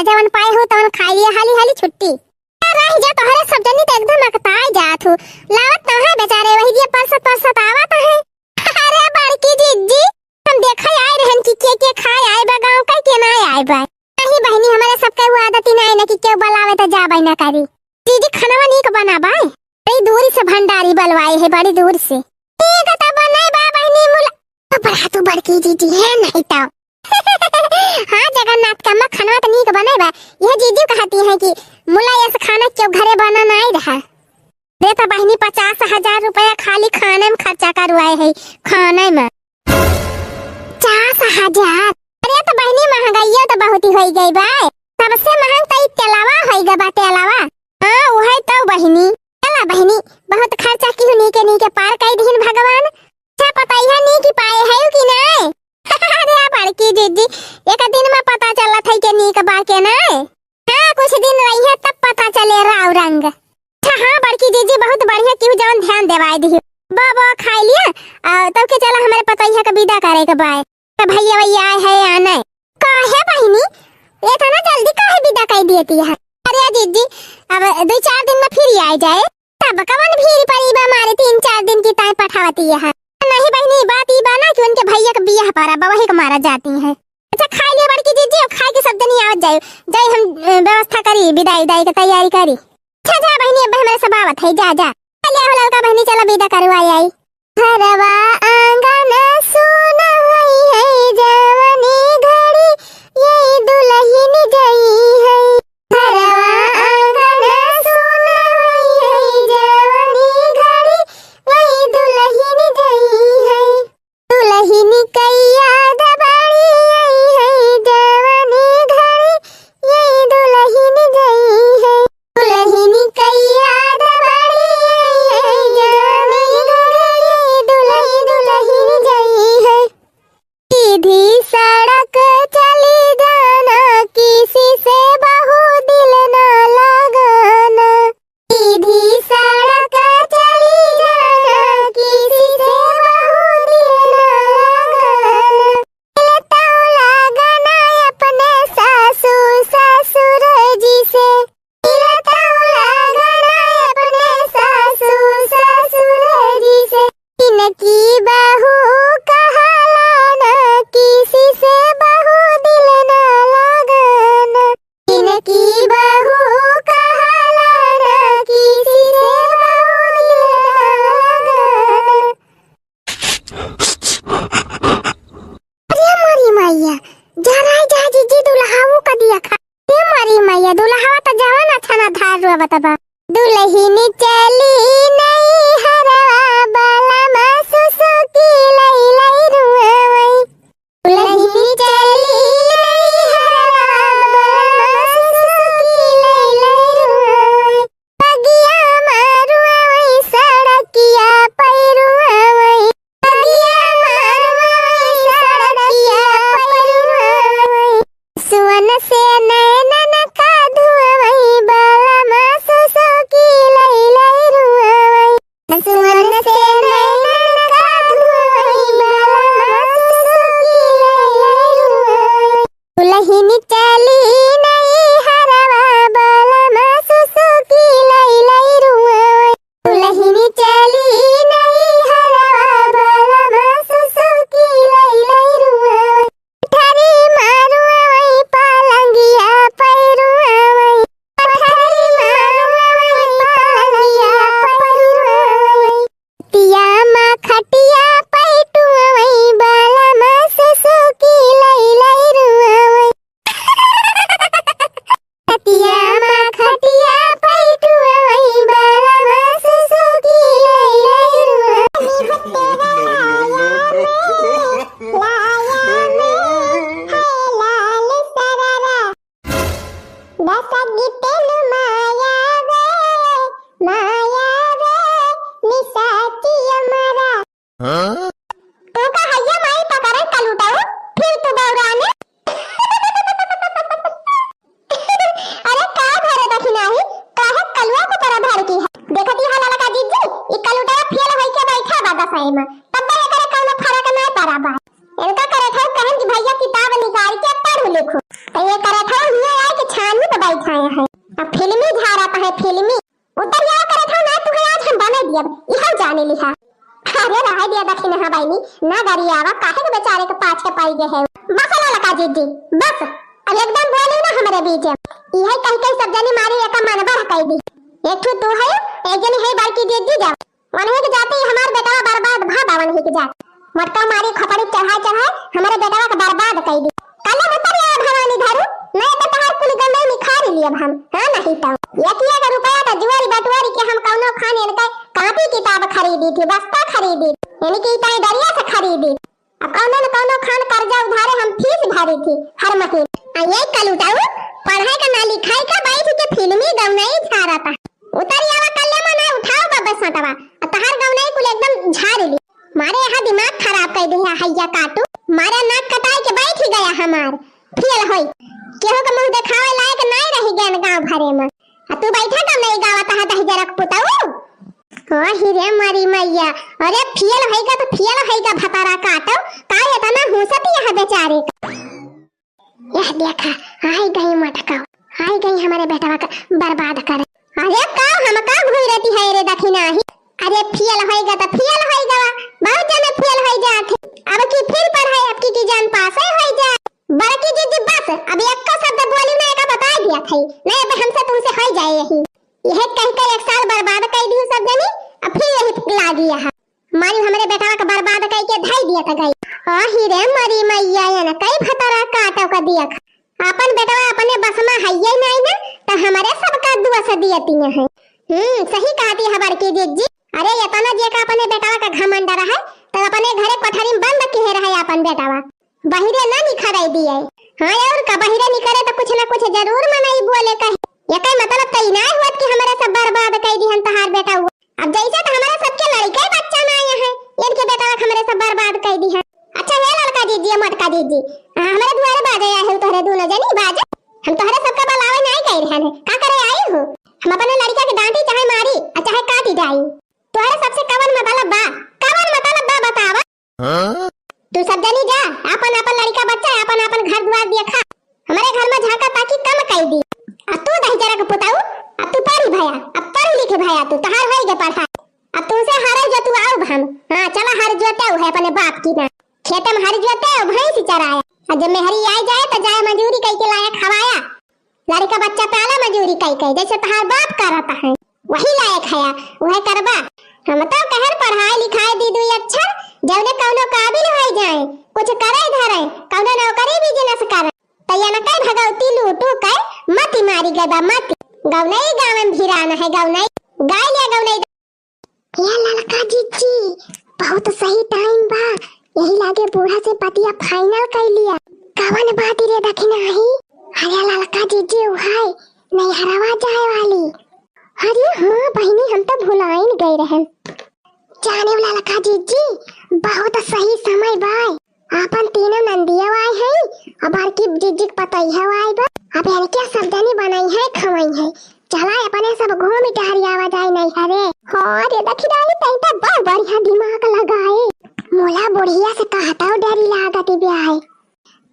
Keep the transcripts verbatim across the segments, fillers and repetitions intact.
जवन पाए हो तवन खाइ लिया, हाली हाली छुट्टी। रहि जा, तोहरे सब जनी त एकदम अकताइ जात हो। लावत त है बेचारे, वही जे परसत परसत आवत है। अरे बड़की जिज्जी, हम देखइ आइ रहन कि के के खाइ आइ बा गाँव का, के नाहीं आइ बा। नहीं बहिनी, हमरे सबके उ आदत ही नाहीं न कि केउ बलावे त जाबइ न करी। जिज्जी, खनवा नीक बना बाय? बड़ी दूरी से भंडारी बलवाए है, बड़ी दूर से। ठीक त बनइ बा बहिनी, मुला-, तो बड़ा तू बड़की जिज्जी है नहीं तो। हाँ जगन्नाथ के अम्मा, खनवा त नीक बनइ बा। यह जिज्जी कहती है कि मुला यस खाना केउ घरे बना नाहीं रहा। दे त बहिनी, पचास हजार रुपया खाली खाने में खर्चा करवाए है, खाने में। पचास हजार? अरे त बहिनी, महंगाइयो त बहुत ही होइ गइ बा। सबसे महंग त ई तेलवा होइ गइ बा, तेलवा। हाँ, उहइ त बहिनी। चला बहिनी, बहुत खर्चा किहू नीके नीके पार कइ दिहिन भगवान। अच्छा पतइहा नीक पाए है कि नाहीं? अरे बड़की जिज्जी, एक दिन में पता चलत है के नीक बा के नाहीं। हाँ, कुछ दिन रहिहे तब पता चले राव रंग। अच्छा हाँ बड़की जिज्जी, बहुत बढ़िया किहू जवन ध्यान देवाइ दिहू। बा, बा, खाइ लिया, आ, तब के चला हमरे पतइहा के बिदा करइ के बाय। त भइया वइया आए है या नाहीं? काहे बहिनी, एतना जल्दी काहे बिदा कइ देती है? अरे जिज्जी, अब दुइ चार दिन में फिर आइ जाए, तब कवन भीड़ परी बा मारे तीन चार दिन की ताई पठावती है। नहीं बहिनी, बात ई बा ना कि उनके भइया के बियाह परा बा, वही के मारा जाती है। अच्छा खाइ लिया बड़की जिज्जी, अब खाइ के सब जनी आवत जाए, जाए हम, अ, व्यवस्था करी, बिदाई उदाई के तैयारी करी। अच्छा जा बहिनी, अब हमरे सब आवत है, जा, जा। चलिया हो ललका बहिनी, चला बिदा करवाइ आई। घरवा आंगन सुन होई है जवनी घड़ी, ये दुलहिन जई है। घरवा आंगन सुन होई है जवनी घड़ी, ये दुलहिन जई है। दुलहिन कइया दबाड़ी आई है जवनी घड़ी, ये दुलहिन जई है। दुलहिन कइया दबाड़ी आई है जवनी घड़ी, ये दुलहिन, दुलहिन जई है। सीधी सड़क चली जाना, किसी से बहू दिल ना लगाना। सीधी सड़क चली जाना, किसी से बहू दिल ना लगाना। दिल तो लगाना अपने सासू ससुर जी से। दिल तो लगाना अपने सासू ससुर जी से। इनकी बहू कहलाना, किसी से बहू दिल ना लगाना। इनकी बहू कहलाना, किसी से बहू दिल ना लगाना। अरे मोरी मैया, जराई जा जिज्जी दुलहाऊ का दिया खा। ए मोरी मैया, दुलहावा त जवन अच्छा ना धार रुआ बतबा। दुलहिन चली नइहरवा, बलमा सुसुकी लई लई रुआवई। दुलहिन चली नइहरवा, बलमा सुसुकी लई लई रुआवई। पगिया मारुआवई, सड़किया पैरुआवई। पगिया मारुआवई, सड़किया पैरुआवई। सुअन से नैनन का धुआवई, बलमा सुसुकी लई लई रुआवई। सुअन से नैनन का धुआवई, बलमा सुसुकी लई लई रुआवई। दुलहिन चली नइहरवा, बलमा सुसुकी लई लई रुआवई। दुलहिन चली नइहरवा, बलमा सुसुकी लई लई रुआवई। ठरी मारुआवई, पलंगिया पैरुआवई। ठरी मारुआवई, पलंगिया पैरुआवई। तिया मा खटिया पैटुआवई, बलमा सुसुकी लई लई रुआवई। खटिया मा खटिया पैटुआवई, बलमा सुसुकी लई लई रुआवई। बसगी तेलु माया वे, माया वे, निसाची अमरा। हाँ? तू का हैया माई पकड़े कलूटाऊ, फिर तू बौराने। अरे का धरे दखिनाही, काहे कलुआ को तरह धर की है? देखती है ललका जिज्जी, ई कलूटावा फेल होई के बैठा बा दसवीं में, तब तो एकरे कौनो फर्क नहीं पड़ा बा। इनका करे था कहन कि भैया किताब निकाल के पढ़ लिखो, तो ये करे था हिया आए के अब फिल्मी झारत है, फिल्मी। उतरिया करत हो ना, तुहे आज हम बने दियब, इहो जाने लिहा। अरे रहे दिया दखिनहा बहिनी, ना गरियावा, काहे के बेचारे के पाछे पड़ गए है। बस ललका जिज्जी, बस, अब एकदम बोली ना हमरे बीच में। इहे कह के सब जनी मारी एका मन बढ़ कई दी। एक ठो तू है, एक जनी है बड़की जिज्जी जाओ। वनही के जाते ही हमार बेटवा बर्बाद भा बा, वनही के जाते। मोटका मारी खोपड़ी चढ़ाए चढ़ाए हमरे बेटवा के बर्बाद कई दी। कल्ले उतर आया भवानी घरू, नहीं तो तहार कुल गंडई निखारी लियब हम, हाँ नहीं तो। एक एक रुपया का जुआरी बटुआरी के हम कौनो खान इनके कापी किताब खरीदी थी, बस्ता खरीदी, इनकी इताई दरिया से खरीदी। अब कौनो न कौनो खान कर्जा उधारे हम फीस भरी थी हर महीने। आ ये कलुटाऊ पढ़ाई का ना लिखाई का बैठ के फिल्मी गौनई झारता। उतर आवा कल्ले मना उठाओ बब्बे सटवा। आ तहार गौनई कुल एकदम झारी ली। मारे यहाँ दिमाग खराब कर दिया हैया काटू। मारे नाक कटाई के बैठ ही गया हमार। फेल होई। केहू के मुंह देखावे लायक नाई रही गैन गांव भरे में। आ तू बैठा गौनई गावा तहा दहिजरक पुताऊ। ओ हिरे मरी मैया, अरे फेल होइगा तो फेल होइगा भतारा काटो, का इतना हुसत यह बेचारे का। यह देखा, आई गई मटकाओ, आई गई हमारे बेटवा का बर्बाद करे। अरे का हम का घुरती है रे दखिनाही? अरे फेल होइगा तो फेल होइगा, बहुत जने फेल होई जात है। अब की फिर पढ़ाई, अब की, की जान पास है होई जाए। बड़की जिज्जी बस, अब एक्को शब्द बोली ना, एका बताई दिया थई। नहीं अब हमसे तुमसे होई जाए यही। यह कह के एक साल बर्बाद कर दी सब जनी, अब फिर यही लागी यहाँ। मारी हमरे बेटवा के बर्बाद कई के धई दिया त गई। आही रे मरी मैया, ये न कई भतरा काटो का दिया खा। अपन बेटवा अपने बस में हइये नहीं ना, तो हमारे सबका दुआ से दिया तिया है। हम्म, सही कहती है बड़की जिज्जी। अरे ये तना जे का अपने बेटवा का घमंड रहा है, तो अपने घरे कोठरी में बंद किहे रहे अपन बेटवा। बहिरे ना निखरे दिए। हाँ और का, बहिरे निकरे तो कुछ ना कुछ जरूर मनई बोले कहे। एकर मतलब तो ई ना हुआ कि हमारे सब बर्बाद कर दिहन तहार बेटा हुआ। अब जैसे तो हमारे सबके लड़के बच्चा ना आए हैं, इनके बेटा हमरे सब बर्बाद कर दिहन। अच्छा हे ललका जिज्जी, मोटका जिज्जी, आ, हमारे दुआरे बाजे आए हो तोहरे दोनों जनी बाजे। हम तोहरे सबका बुलावे नहीं गए रहन, का करे आई हो? हम अपने लड़का के डांटी चाहे मारी, आ चाहे काटी जाई। तोहरे सबसे कवन मतलब बा? कवन मतलब बा बतावा? हाँ? तू सब जनी जा, आपन आपन लड़का बच्चा, आपन आपन घर दुआर देखा। हमरे घर में झांका ताकी कम कई दी। आ तू दहिजरा के पुताऊ, अब तू पढ़ी भया, अब पढ़ लिखे भया तू, तहार होई गे पढ़ाई। अब तुमसे हरे जो तू आऊ हम, हाँ चला हर जोते है अपने बाप की ना, खेते में हर जोते भैंस चराया। और जब मेहरी आई जाए तो जाए मजूरी कई के लाया खवाया। लड़का बच्चा पाला मजूरी कई कई, जैसे तहार बाप करत है, वही लायक है, वह करबा। हम तो कहर पढ़ाई लिखाई दी दुई अक्षर, जौने कौनो काबिल हो जाए, कुछ करे धरे, कौनो नौकरी बिजनेस करे, तो ये न कई भगवती लूटू कई मती मारी गए बा मती। गौनई गाँव में भिरान है गौनई, गाय लिया गौनई। या ललका जिज्जी, बहुत सही टाइम बा, यही लागे बूढ़ा से बतिया फाइनल कर लिया। कवन बात रे दखिनाही? अरे ललका जिज्जी उहाय नैहरवा जाए वाली। अरे हाँ बहिनी, हम तो भुलाइन गए रहन। जाने ललका जिज्जी, बहुत सही समय बा। आपन तीनों नंदिया आए हैं, अब बड़की जिज्जी के पतैया आए बा। अब इनके सब जनी बनाई है, खवाई है। चला अपने सब घूम टहरी आवा जाए नैहरे। हाँ रे दखिनाही, तैं तो बड़ बढ़िया दिमाग लगाए। मोला बुढ़िया से कहता डरी लागत ब्याहे।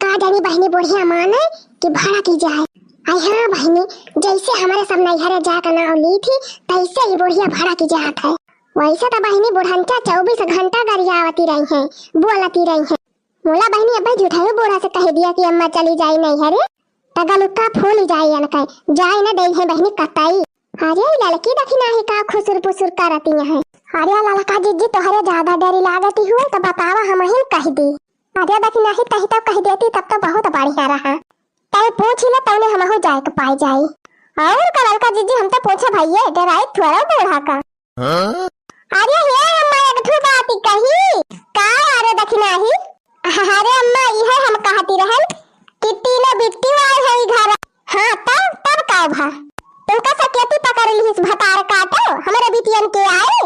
का जानी बहिनी बुढ़िया माने कि भड़क जाए। आई हाँ बहिनी, जैसे हमारे सब नैहरे जाए का नाम ली थी, तैसे ही बुढ़िया भड़क जात है। वैसे तो बहिनी बुढ़ंचा चौबीस घंटा गरियावती रही है, बोलती रही है। मोला बहिनी अब्बे झूठाई बूढ़ा से कह दिया कि अम्मा चली जाई नैहरे, त गलुक्का फूल जाई अनके, जाए न देई है बहिनी कतई। अरे ललकी दखिनाही का खुसुर पुसुर करती है। अरे ललका जिज्जी तोहरे ज्यादा डरी लागती हुए तो बतावा हमहिन कह दी। अरे दखिनाही तही तो कह देती तब तो बहुत बढ़िया रहा। तय पूछ ले तौने हमहू जाए के पाए जाई। और का ललका जिज्जी हम तो पूछे भैये डराई थोड़ा बूढ़ा का। हाँ? अरे हे अम्मा, एक ठो बात कही। का? अरे दखिनाही। अरे अम्मा, इहे हम कहती रहन कि तीनों बिट्टी आए है ई घर। हाँ, तब, तब का भा? उनका सकेती पकड़ लिहिस भतार काटो, हमरे बिटियन के आए।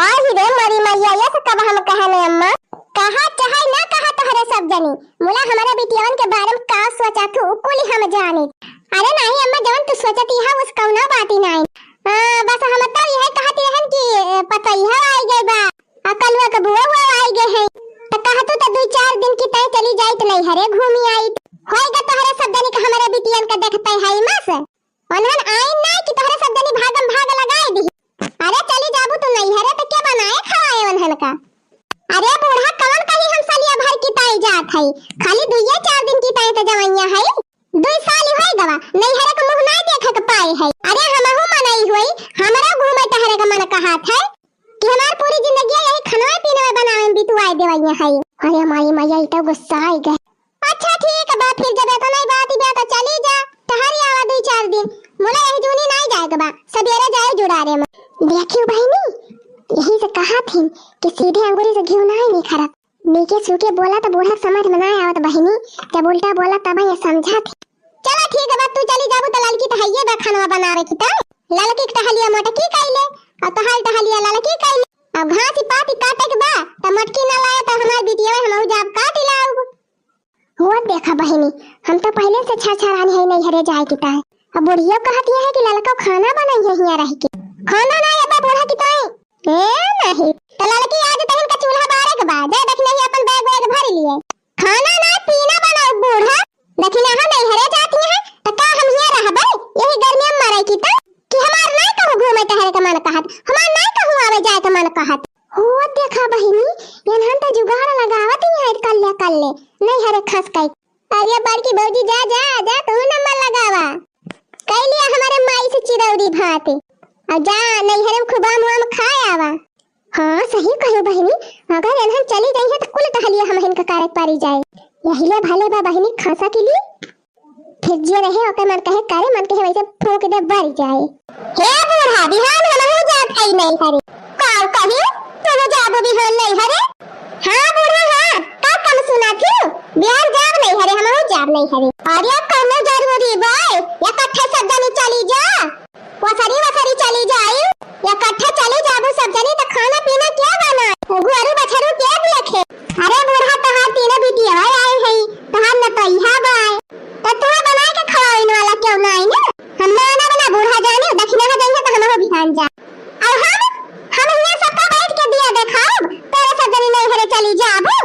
आई रे मरी मैया, ये से कब हम कहने अम्मा? कहा चाहे ना कहा तोहरे सब जनी, मुला हमरे बिटियन के बारे में का सोचा थू, कुल हम जानी। अरे नहीं अम्मा, जवन तू सोचती है, उस कौनो बात ही नहीं। हाँ, बस हम तो यह कहती रहन कि, ए, पतोहिया आई गई बा, आ कलुआ के बुआ हुआ आई गए हैं, तो कहतू तो दो चार दिन की तय चली जाइत नैहरे घूमी आइत। होएगा तोहरे सब जनी के हमरे बिटियन के देखते है मस। उन्हन आइन ना कि तोहरे सब जनी भागम भाग लगाए दिही। अरे चली जाबू तू नैहरे त के बनाए खवाए उन्हन का? अरे बूढ़ा, कवन कही हम सलिया भर की ताई जात हई, खाली दुइये चार दिन की ताई त जवइया हई। दुई साल होई गवा, नैहरे के मुँह नाई देखे के पाए हई। अरे हमहू मनई होई, हमरो घूमे टहरे के मन कहत है कि हमार पूरी जिंदगी यही खनवा पीनवा बनावे में बितवाए देवइया हई। अरे माई मैया, ई तो गुस्सा आई गए। अच्छा ठीक बा, फिर जब एतना ही बात बा त चली जा, टहरी आवा दुई चार दिन। मुला यही जूनी नाई जाए के बा, सबेरे जाए जुड़ारे में। देखियो बहिनी, यही से कहा थी कि सीधे अंगूरी से घिउ नाई निखरत। नीके सूके बोला त बूढ़ा के समझ में नाई आवत बहिनी, जब उल्टा बोला तब ये समझा थी। चला ठीक बा, तू चली जाबू त ललकी त हइये बा खनवा बनावे की त। ललकी के टहलिया मोटकी कइले, और तोहार टहलिया ललकी कइले। अब घास पात काटे के बा, त मोटकी ना लाए त हमार बिटिया हमहू जाब काट लाउब। हुआ देखा बहिनी, हम तो पहिले से छरछरानी है नैहरे जाए की ताई। अब बुढ़ियो कहत ये है कि ललका खाना बनाई है हियां रह के। खाना ना अब्बा बूढ़ा की ताई। ए नहीं, तो ललकी आज तहन का चूल्हा बारे के बा, जाए दखिनही अपन बैग वैग भर लिए। खाना ना पीना बनाओ बूढ़ा, दखिनहा नैहरे जाती है, तो का हम हियां रहबे? यही गर्मी में मरे की त, कि हमार नाई कहूँ घूमे टहरे के मन कहत, हमार नाई कहूँ आवे जाए के मन कहत। हो देखा बहिनी, एनहन त जुगाड़ लगावत ही है कल्ले कल्ले, नैहरे खस कई। अरे बड़की भौजी, जा, जा, जा, तू नंबर लगावा। कई लिया हमारे माई से चिरौरी भात। अब जा, नैहरे में खूब आम वाम खाए आवा। हाँ, सही कहो बहिनी, अगर एनहन चली जाई है तो कुल टहलिया हमहिन का कारक पारी जाए। यही ले भले बा बहिनी, खसा के लिए। फिर जे रहे ओकर मन कहे करे, मन कहे वैसे फूंक दे बर जाए। हे बूढ़ा, बिहान हमहू जात हई नैहरे। काऊ कही, तू जाबू बिहान नैहरे? हाँ बूढ़ा, हाँ, का कम सुना थी? बिहान जाब नैहरे, हमहू जाब नैहरे। अरे कौनो जरूरी बा, इकट्ठे सब जनी चली जा। वसरी वसरी चली जाई, इकट्ठे चली जाबू सब जनी, त खाना पीना क्या बनाई? गोरू बछरू के देखे? अरे बूढ़ा, तोहार तीनों बिटिया आई है, तोहार नतैहा बाय, त तोहार बनाए के खवाइन वाला क्यों ना आई ना? हम ना, ना बना बूढ़ा जाने, दखिनहा जाइए त हमहू बिहान जा। और हम, हम हियां सबका बैठ के दिया देखाब, तोरे सब जनी नैहरे चली जाबू।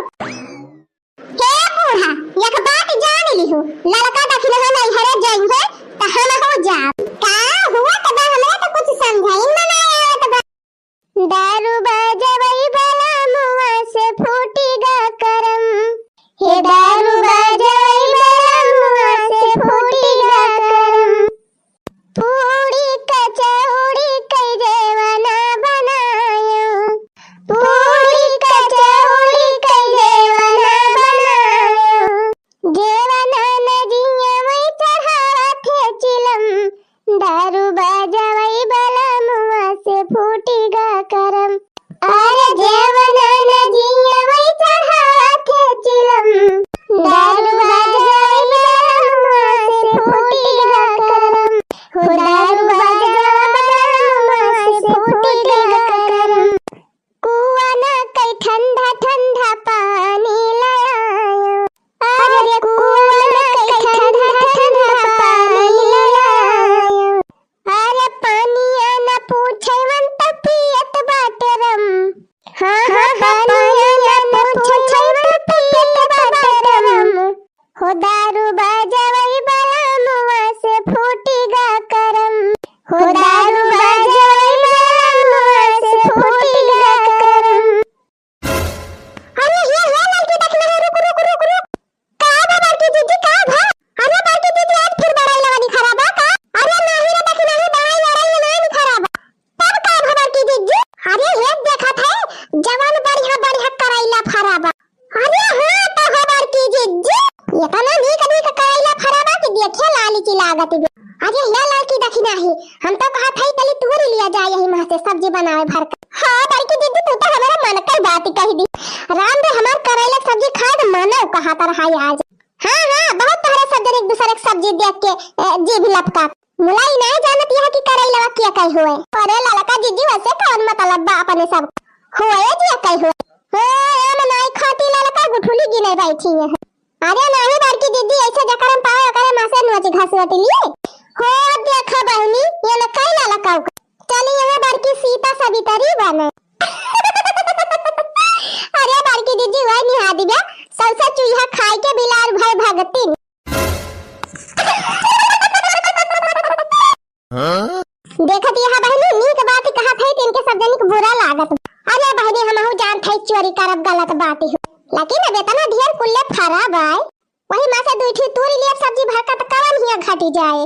हे बूढ़ा, एक बात जान लिहू, ललका दखिनहा नैहरे जइहे, त हमहू जाब। का हुआ त बा, हमरा त कुछ समझाइन में ना आवत बा। दारू बाजवई बला मुआ से फूटी गा करम। हे दारू बाजवई बला मुआ से फूटी गा करम। पूड़ी कचौड़ी कई जेवना बनायो। पूड़ी कचौड़ी कई जेवना बनायो। जेवना नदिया में चढ़ावा थे चिलम। दारू बाजवई बला मुआ से फूटी गा करम। अरे जेवना नदिया वही चढ़ावा थे चिलम। दारू बाजवई बला मुआ से फूटी गा करम। हो दारू बाजवई बला मुआ से फूटी गा करम। कुआं ना कई ठंडा ठंडा पानी ले आयो। अरे कुआं ना कई ठंडा ठंडा पानी ले आयो। अरे पानिया ना पूछे वन त पियत बाटे रम। हाँ, हाँ, पानिया ना पूछे वन त पियत बाटे रम। हो दारू बाजवई बला मुआ से फूटी गा करम। हो दारू बाजवई बला मुआ से फूटी गा करम। अरे हे, हे लड़की दखिनहा, रुक, रुक, रुक, रुक। का बा बड़की दीदी, का बा? अरे बड़की दीदी, आज फिर बड़ाई लगा दिखा रहा बा का? अरे नाही रे दखिनहा, बड़ाई लड़ाई में नाही दिखा रहा बा। तब का बा बड़की दीदी? अरे हे देखत है, जवन बढ़िया बढ़िया करैला फरा बा। अरे हाँ, तो हो बड़की दीदी, इतना नीक नीक करैला फरा बा कि देखे लाली की लागत बा। अरे हे लड़की दखिनहा, हम तो कहत हई तली तूरी लिया जाए यही मह से सब्जी बनावे भर का। हाँ बड़की दीदी, तू तो हमारा मन का बात कह दी। राम रे, हमार करैला सब्जी खाए तो मनो कहत रहा आज। हाँ, हाँ, बहुत तोहरे सब जने एक दूसरे के सब्जी देख के, ए, जीभ लपका। मुलाई नाय जानत यह कि करैलवा के कई हुए। अरे ललका जीजी, वैसे कौन मतलब बा अपने सब हुए जे कई हुए। हो, ए मनाई खाती ललका गुठुली गिने बैठी है। अरे नाही बड़की दीदी, ऐसे जकरम पावे ओकरे माँ से नोच घसोट लिए। हो देखा बहनी, ये न कई ललका उका। चली यहाँ बड़की सीता सवितरी बने। अरे बड़की दीदी, वही निहा दिबे, सबसे चूहा खाए के बिलार भय भगतिन।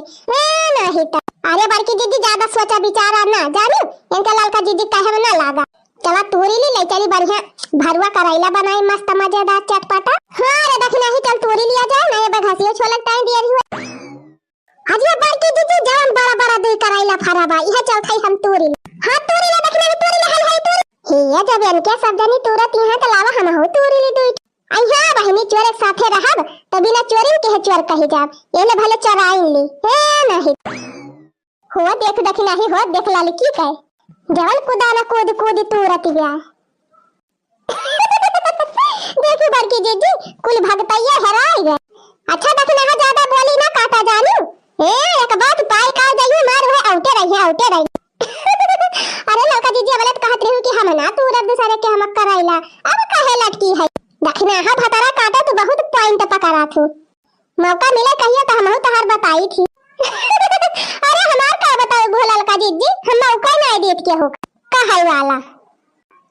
ए, नहीं तो। अरे बड़की दीदी, ज्यादा सोचा विचारा ना, जानी? इनका ललका दीदी कहे में ना लागा। चला तूरी ली, ले चली बढ़िया भरुआ करैला बनाई, मस्त मजेदार चटपटा। हाँ रे दखिनही, चल तूरी लिया जाए ना, ये बघसियो छोलक टाइम दिया रही हुआ। अजिया बड़की दीदी, जवन बड़ा बड़ा दुई करैला फरा बा, इहे चल खाई हम तूरी ली। हाँ, तूरी ले दखिनही, तूरी ले, हाली हाली तूरी। हे, जब इनके सब जनी तूरत यहाँ, तो लावा हमहू तूरी ली दुई। आई हाँ बहिनी, चोर एक साथे रहब, तो बिना चोरिन के है चोर कही जाब। ये ले भले चोराइन ली। हे नहीं। हो देख दखिनही, हो देख ललकी के। जवन कुदा न कूद कूद तूरत गया। देखी बड़की जीजी, कुल भगतैया हेराई गए। अच्छा दखिनहा, ज्यादा बोली ना काटा जानी। ए, एक बात पाई का जाइए मार है, औटे रही है, औटे रही। अरे ललका जीजी, अबले तो कहत रही कि हम ना तूरब दूसरे के हम करैला, अब काहे लटकी है? दखिनहा भतरा काटा तू बहुत पॉइंट पकड़ा थू। मौका मिले कहियो तो हमहू तोहार बताई थी। अरे हमार का बताई भोलल का जीजी, हम मौका नहीं देत के हो। का है वाला?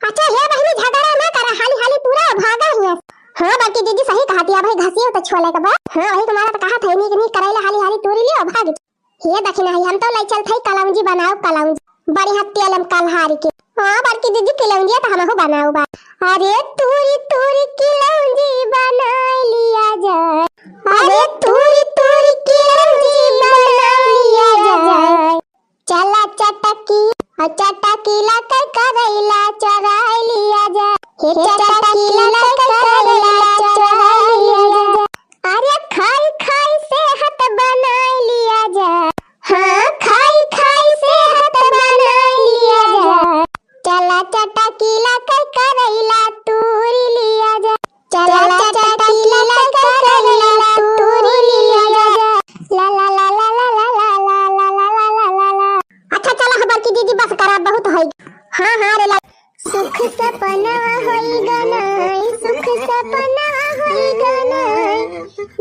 अच्छा हे बहिनी, झगड़ा ना करा, हाली हाली तूरा भागा हिया। हाँ बड़की दीदी सही कहत है, भाई घसियो तो छोले के बा। हाँ वही तुम्हारा तो कहा था, नीक नीक करैला हाली हाली तूरी लियो भाग। हे दखिनही, हम तो ले चल थे कलौंजी बनाओ, कलौंजी। बढ़िया तेल में कलहारी के। हाँ बड़की दीदी, कलौंजिया तो हमहू बनाओ बा। अरे तूरी तूरी कलौंजी बनाई लिया जाए। अरे तूरी तूरी कलौंजी बनाई लिया जाए। चला चटकी, आ चटकी ला के करैला चोराई लिया जाए। हे चटकी ला के करैला चोराई लिया जाए। अरे खाई खाई सेहत बनाई लिया जाए। हाँ, खाई खाई सेहत बनाई लिया जाए। चला चटकी ला के करैला तूरी लिया जाए। चला चटकी ला के करैला तूरी लिया जाए। ला ला ला ला। अच्छा चला, हबर की दीदी बस करा, बहुत होई। हाँ हाँ रे ला। सुख सपनवा होई गनाई, सुख सपनवा होई गनाई।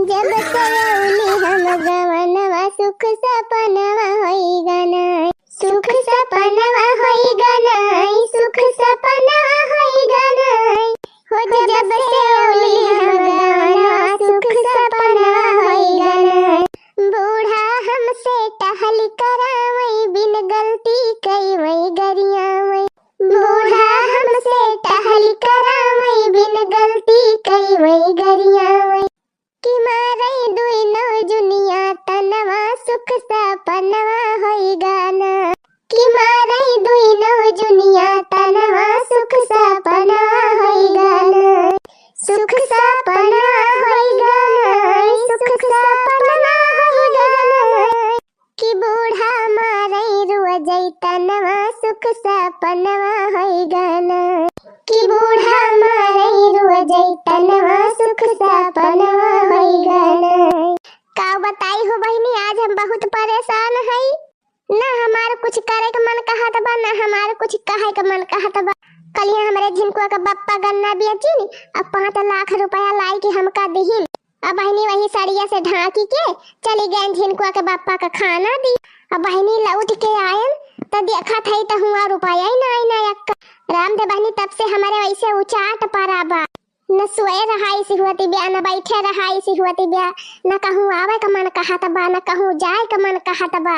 जब से अउली हम गवनवा, सुख सपनवा होई गनाई। सुख सपनवा होई गनाई, सुख सपनवा होई गनाई। हो जब से अउली हम गवनवा, सुख सपनवा होई गनाई। बूढ़ा हमसे टहल करावई, बिन गलती कई वई गरियावई। बूढ़ा हमसे टहल करावई, बिन गलती कई वई गरियावई। कि मारई दुई नौ जुनिया तनवा, सुख सपनवा होई गना। कि मारई दुई नौ जुनिया तनवा, सुख सपनवा होई गना। सुख सपनवा होई गना, सुख सपनवा होई गना। कि बूढ़ा मारई रुआ जई तनवा, सुख सपनवा होई गना। कि बूढ़ा मारई रुआ जई तनवा, सुख सपनवा होई गना। का बताई हो बहिनी, आज हम बहुत परेशान हई। ना हमार कुछ करे के मन कहत बा, ना हमार कुछ कहे के मन कहत बा। कलिया हमरे झिनकुआ के बप्पा गन्ना बेचिन, अब पाँच लाख रुपया लाई के हमका दिहिन। अब बहिनी वही सड़िया से ढांकी के चली गए झिनकुआ के बप्पा का खाना दी। अब बहिनी लौट के आयन त देखत हई त हुआ रुपया ही ना आई ना अक्का। राम दे बहिनी, तब से हमारे वैसे उचाट परा बा। न सोए रहाई से हुआ तिब्या, न बैठे रहाई से हुआ तिब्या, न कहूँ आवे का मन कहत बा, न कहूँ जाए का मन कहत बा,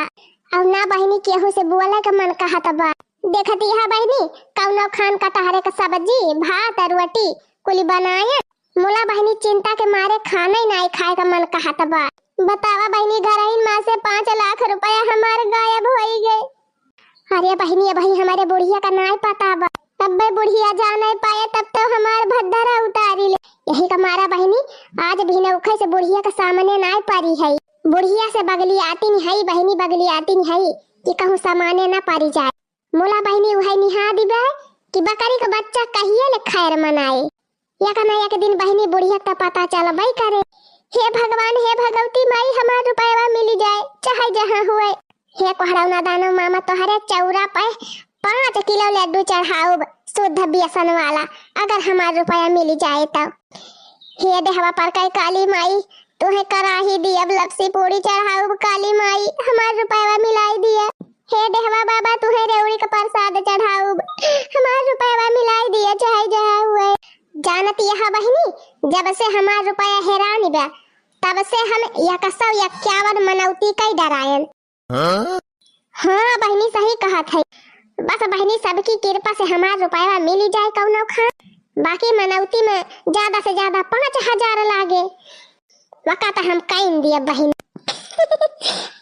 और ना बहिनी केहू से बोले का मन कहत बा। देखत यहा बहिनी, कौनो खान कटहरे का सब्जी, भात, रोटी कुली बनाए, मुला बहिनी चिंता के मारे खाना ही नाई खाए का मन कहत बा। बतावा बहिनी, घरहिन मा से पाँच लाख रुपया हमार गायब होई गए। अरे बहिनी, अबही हमारे बुढ़िया का नाई पता बा, तब्बे बुढ़िया जा नाई पाए, तब तो हमार भद्दरा उतारी ले। यही का मारा बहिनी, आज भी नौखे से बुढ़िया का सामने नाई पारी है। बुढ़िया से बगली आती नहीं है बहिनी, बगली आती नहीं है कि कहूँ सामने ना पारी जाए। मोला बहिनी उहै निहा दिबे कि बकरी का बच्चा कहिए ले खैर मनाए। एक न एक दिन बहिनी बुढ़िया त पता चलबे करे। हे भगवान, हे भगवती माई, हमार रुपयवा मिली जाए, चाहे जहाँ हुए। हे कोहरौना दानव मामा, तोहरे चौरा पे पाँच किलो लड्डू चढ़ाउब, शुद्ध बेसन वाला, अगर हमार रुपया मिली जाए तो। हे देहवा पर कई काली माई, तुहे कराही दियब, लपसी पूरी चढ़ाउब, काली माई, हमार रुपयवा मिलाई दिया। हे देहवा बाबा, तुहे रेवड़ी का प्रसाद चढ़ाउब, हमार रुपयवा मिलाई दिया, चाहे जहाँ हुए। जानत यह बहिनी, जब से हमार रुपया हेरानी बा, तब से हम एक सौ इक्यावन मनौती कइ डरायन। हाँ? हाँ बहिनी, सही कहत है। बस बहिनी, सबकी कृपा से हमार रुपया मिली जाए कउनो खान, बाकी मनौती में ज्यादा से ज्यादा पाँच हजार लागे। वका त हम कइन दिया बहिनी।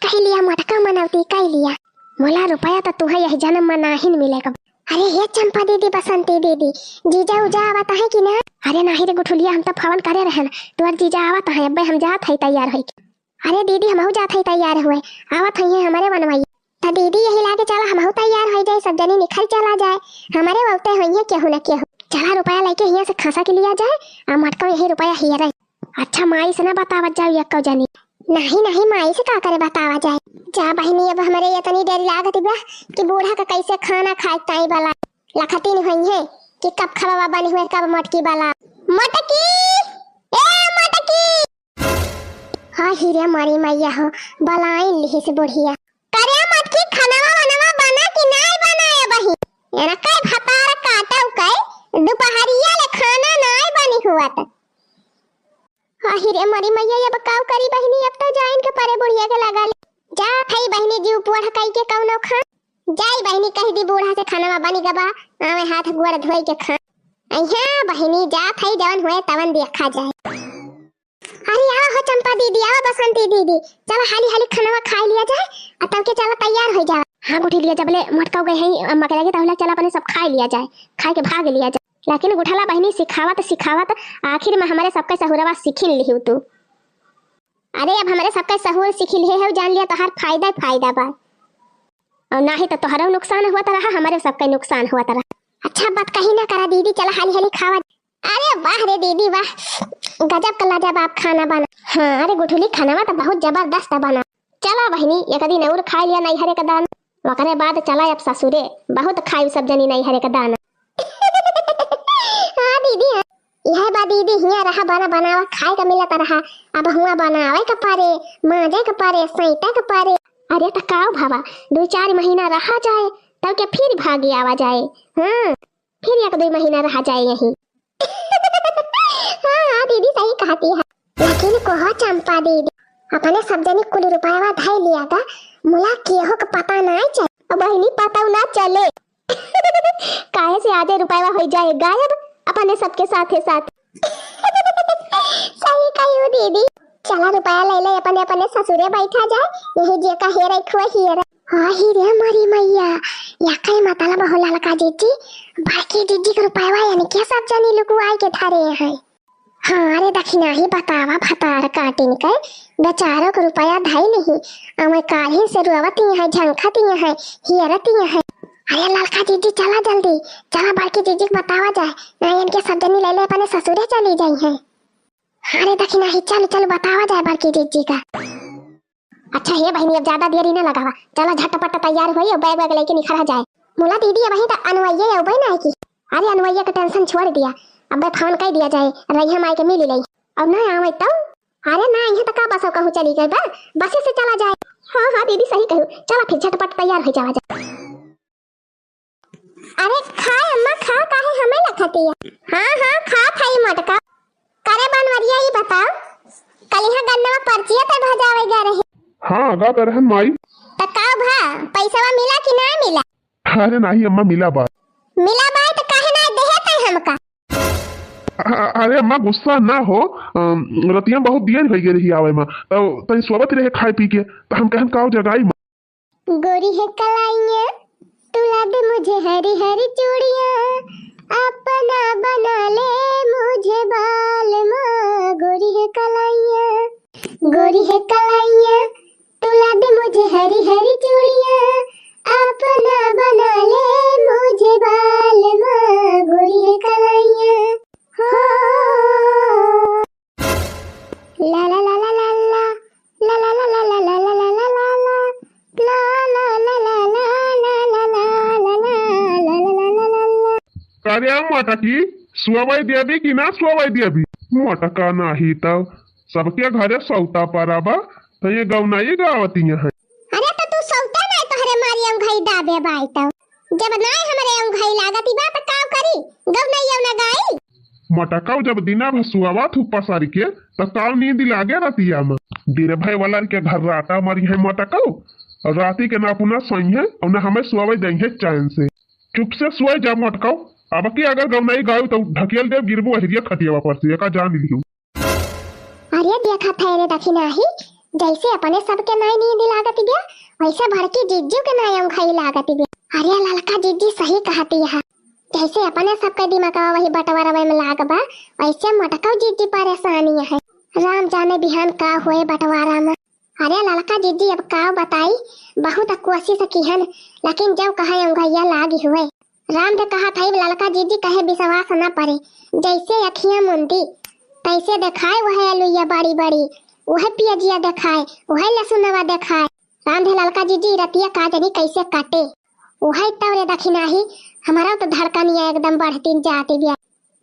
कइ लिया मोटका मनौती, कइ लिया। मोला रुपया त तुहे यही जन्म में नाहिन मिलेगा। अरे हे चंपा दीदी, बसंती दीदी, जीजा उजा आवत है कि ना? अरे नाही रे गुठुलिया, हम त फोन करे रहन, तोर जीजा आवत है, अब्बे हम जात है तैयार होइके। अरे दीदी, हमहू जात है तैयार हुए, आवत है हमरे बनवाई। त दीदी यही लागे चला, हमहू तैयार होइ जाए, सब जनी निखर चला जाए, हमरे वौते होइहे केहू न केहू। चला रुपया लइके हियाँ से खसा के लिया जाए, आ मटका यही रुपया हियरे। अच्छा, माई से ना बतावत जाओ यक्को जनी। नहीं, नहीं, माई से का करे बतावा जाए। जा बहिनी, अब हमरे इतनी डर लागत बा कि बूढ़ा का कैसे खाना खाए ताई वाला। लखती नहीं हुई है कि कब खबवा बनी हुए, कब मटकी वाला। मटकी! ए मटकी! हाँ, हिरे मरी मैया हो, बलाइन लिहिस बुढ़िया। करे मटकी, खनवा वनवा बना कि नाई बना ए बहिन? एना कई भतार काटउ कई, दुपहरिया ले खाना नाई बनी हुआ त। आहि रे मरी मैया, अब काउ करी बहिनी, अब तो जाइन के परे बुढ़िया के लगा ले। जात हई बहिनी, जीव पोढ़ कई के कउनो खान। जाई बहिनी, कहि दी बूढ़ा से खनवा बनी गबा, आवे हाथ गोड़ धोई के खान। अइहा बहिनी, जात हई, जवन हुए तवन देखा जाए। अरे आवा हो चंपा दीदी, आवा बसंती दीदी, चला हाली हाली खनवा खाई लिया जाए, आ तब के चला तैयार होइ जावा। हाँ गुठिलिया, जबले मोटका गए हैं अम्मा के लगे, तबले चला अपने सब खाई लिया जाए, खाई के भाग लिया जाए। लेकिन गुठला बहिनी, सिखावत सिखावत आखिर में हमरे सबके सहुरवा सीखिन लिहू तू। अरे अब हमरे सबके सहूर सीखि लिहे है, जान लिया तोहार फायदा ही फायदा बा। और नाही तो तोहरो नुकसान हुआ त रहा, हमरे सबके नुकसान हुआ त रहा। अच्छा बात कहीं ना करा दीदी, चला हाली हाली खावा। अरे वाह रे दीदी वाह, गजब का लाजवाब खाना बना। हाँ अरे गुठुली, खाना तो बहुत जबरदस्त बना। चला बहिनी, एक दिन और खाई लिया नैहरे का दाना, ओकरे बाद चला अब ससुरे, बहुत खाई सब जनी नैहरे का दाना। हाँ दीदी, हाँ। यह बा दीदी, हियाँ रहा बना बनावा खाए का मिलत रहा, अब हुआ बनावे के परे, माजे के परे, सैते के परे। अरे त काउ भवा, दुइ चार महीना रहा जाए, तब के फिर भागी आवा जाए। हाँ, फिर एक दुइ महीना रहा जाए यहीं। हाँ, हाँ, दीदी सही कहती है। लेकिन कहो चंपा दीदी, अपने सब जनी कुल रुपयावा धइ लिया गा, मुला केहू के पता नाई चले। अब बहिनी पता ना चले। काहे से आधे रुपयावा होइ जाए गायब, अपने सबके साथे साथ। सही कही दीदी। चला रुपया ले ले, अपने अपने ससुरे बैठा जाए, यही जे का हेरे खुए हियरे। आहि रे मोरी मैया, या कई मतलब हो ललका जीजी, बड़की जीजी के रुपयवा यानी के सब जनी लुकुआई के धरे हैं। हाँ रे दखिनाही बतावा भतार काटिन के, बेचारो के रुपया धई नहीं, अवे काल्हिन से रोवत ही है, झंखत ही है, हियरत ही है। अरे ललका जीजी चला जल्दी, चला बड़की जीजी के बतावा जाए, ना इनके सब जनी ले ले अपने ससुरे चली जाई है। हाँ रे दखिनाही चल चल बतावा जाए बड़की जीजी का। अच्छा हे बहिनी, अब ज्यादा देरी ना लगावा, चला झटपट तैयार होई और बैग वैग लेके निखरा जाए। मुला दीदी, अबहीं त अनुवैया अउबे ना है की। अरे अनुवैया के tension छोड़ दिया, अब्बे फोन कइ दिया जाए, रैया माई के मिली लई। और ना आवे तब? अरे ना, यहाँ तक का बस कहूँ चली गई बा, बसे से चला जाए। हाँ हाँ दीदी सही कहू, चला फिर झटपट तैयार होइ जावा जाए। अरे खा अम्मा खा, काहे हमें लखतिया? हाँ हाँ खात हई मोटका। करे बनवरिया ई बताओ, कल यहाँ गन्नवा पर्चिया ते भजावे गए रहे। हाँ गा दरहन माई। त का भा, पैसवा मिला कि ना मिला? अरे नाही अम्मा मिला बा। मिला बा त काहे ना देहे तै हमका? अ-, अरे अम्मा गुस्सा ना हो, अम, रतिया बहुत देर होइ गए रही आवे में, तो तई सोवत रहे खाए पी के, तो हम कहन काव जगाई माँ। गोरी है कलाइयाँ, तू ला दे मुझे हरी हरी चूड़ियाँ, अपना बना ले मुझे बालमा। गोरी है कलाइयाँ, गोरी है कलाइयाँ, तू ला दे मुझे हरी हरी चूड़ियाँ, अपना बना ले मुझे बालमा। गोरी है कलाइयाँ, हो। ला ला ला ला ला ला। ला ला ला ला ला। का रे मोटकी, सुअवै देबी कि ना सुअवै देबी? मोटका नाही तब, सबके घरे सौता परा बा, त ये गौनाई गावतिया है। अरे त तू सौता ना तोहरे मारी अंगई दाबे बाई तब, जब ना हमरे अंगई लागती बा त का करी, गौनाई ना गाई। मोटकऊ, जब दिना भर सुआवत हू पसर के, त काव नींद लागे रतिया में? दिन भर वाला के घर्राटा मारिहैं मोटकऊ, अउर राती के ना अपना सोइहैं, अउर ना हमें सुआवे देइहैं चैन से। चुप से सोए जा मोटकऊ, अब की अगर गौनाई गायू त ढकेल देब, गिरबू अहिरिया खटियावा पर से, एका जान लिहू। अरे देखा थै रे दखिनाही, जैसे अपने सबके नाई नींद लागत बिया, वैसे बड़की जिज्जू के नाई औंघाई लागत बिया। अरे ललका जिज्जी सही कहती है, जैसे अपने सबके दिमागवा वही बंटवारवे में लाग बा, वैसे मोटकऊ जिज्जी परेशानी है। राम जाने बिहान का होए बंटवारा में। अरे ललका जिज्जी अब का बताई, बहुत कोशिश किहन, लेकिन जब कहे औंघैया लागी हुए। रामधे कहत हई, ललका जिज्जी कहे विश्वास न परे, जैसे अखियां मुंदी, तैसे देखाए वह अलुइया बड़ी बड़ी, वह पियजिया देखाए, वह लहसुनवा देखाए। रामधे ललका जिज्जी रतिया का जनी कैसे काटे, वह तौरे दखिनाही, हमारा तो धड़कनिया एकदम बढ़तीन जाती बिया।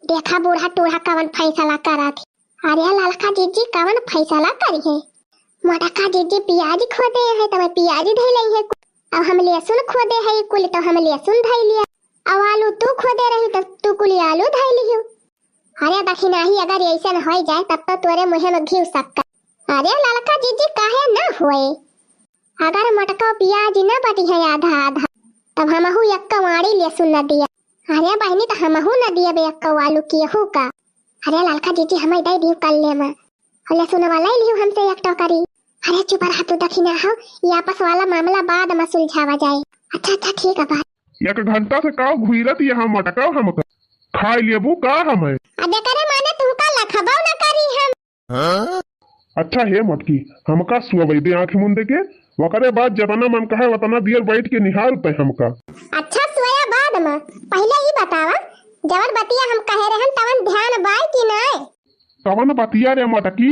देखा बूढ़ा टूढ़ा कवन फैसला करत है। अरे ललका जिज्जी कवन फैसला करी है? मोटका जिज्जी पियाज खोदे है, तब पियाज धैले है, अब हम लहसुन खोदे है कुल, तो हम लहसुन धैलिया। अब आलू तू खोदे रही, तब तू कुल आलू धैली हो। अरे दखिनाही, अगर ऐसन हो जाए, तब तो तोरे मुँहे में घी सक्कर। अरे ललका जिज्जी काहे न होए? अगर मोटका पियाज न बटी है आधा आधा, तब हमहू एक्का वाड़ी लहसुन न दिया। अरे बहिनी, त हमहू न दियब एक्का आलू केहू का। अरे ललका जिज्जी, हमें दे दियो कल्ले में। अरे सुनवा ले लियो हमसे एक टोकरी। अरे चुप रहा तू दखिना हो, ये आपस वाला मामला बाद में सुलझावा जाए। अच्छा अच्छा ठीक है भाई। एक घंटा से काव घुइरत यहाँ मोटका हमका। खाए लेबू का हमें? अब एकरे माने तुमका लखबौ न करी हम। अच्छा हे मोटकी, हमका सुअवै दे आँखी मुंदे के, ओकरे बाद जतना मन कहे ओतना दियर बैठ के निहार तै हमका। अच्छा सुअया बाद में, पहिले ई बतावा, जवन बतिया हम कहे रहन तवन ध्यान बाय कि नाय? कवन बतिया रे मोटकी?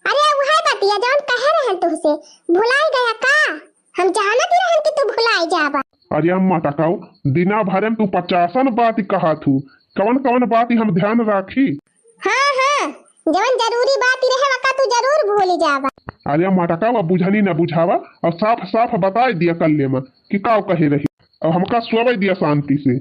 अरे उहे बतिया जवन कहे रहन तुहसे, भुलाई गया का? हम जानत ही रहन कि तू भुलाई जाबा। अरे अम्मा टकाऊ, दिना भरे में तू पचासन बात कहत हू, कवन कवन बात हम ध्यान राखी? हाँ हाँ, जवन जरूरी बात रहे वका तू जरूर भूल जाबा। अरे अम्मा टकाऊ, अब बुझनी न बुझावा, अब साफ साफ बताए दिया कल्ले में कि काव कहे रही, अब हमका सोवे दिया शांति से।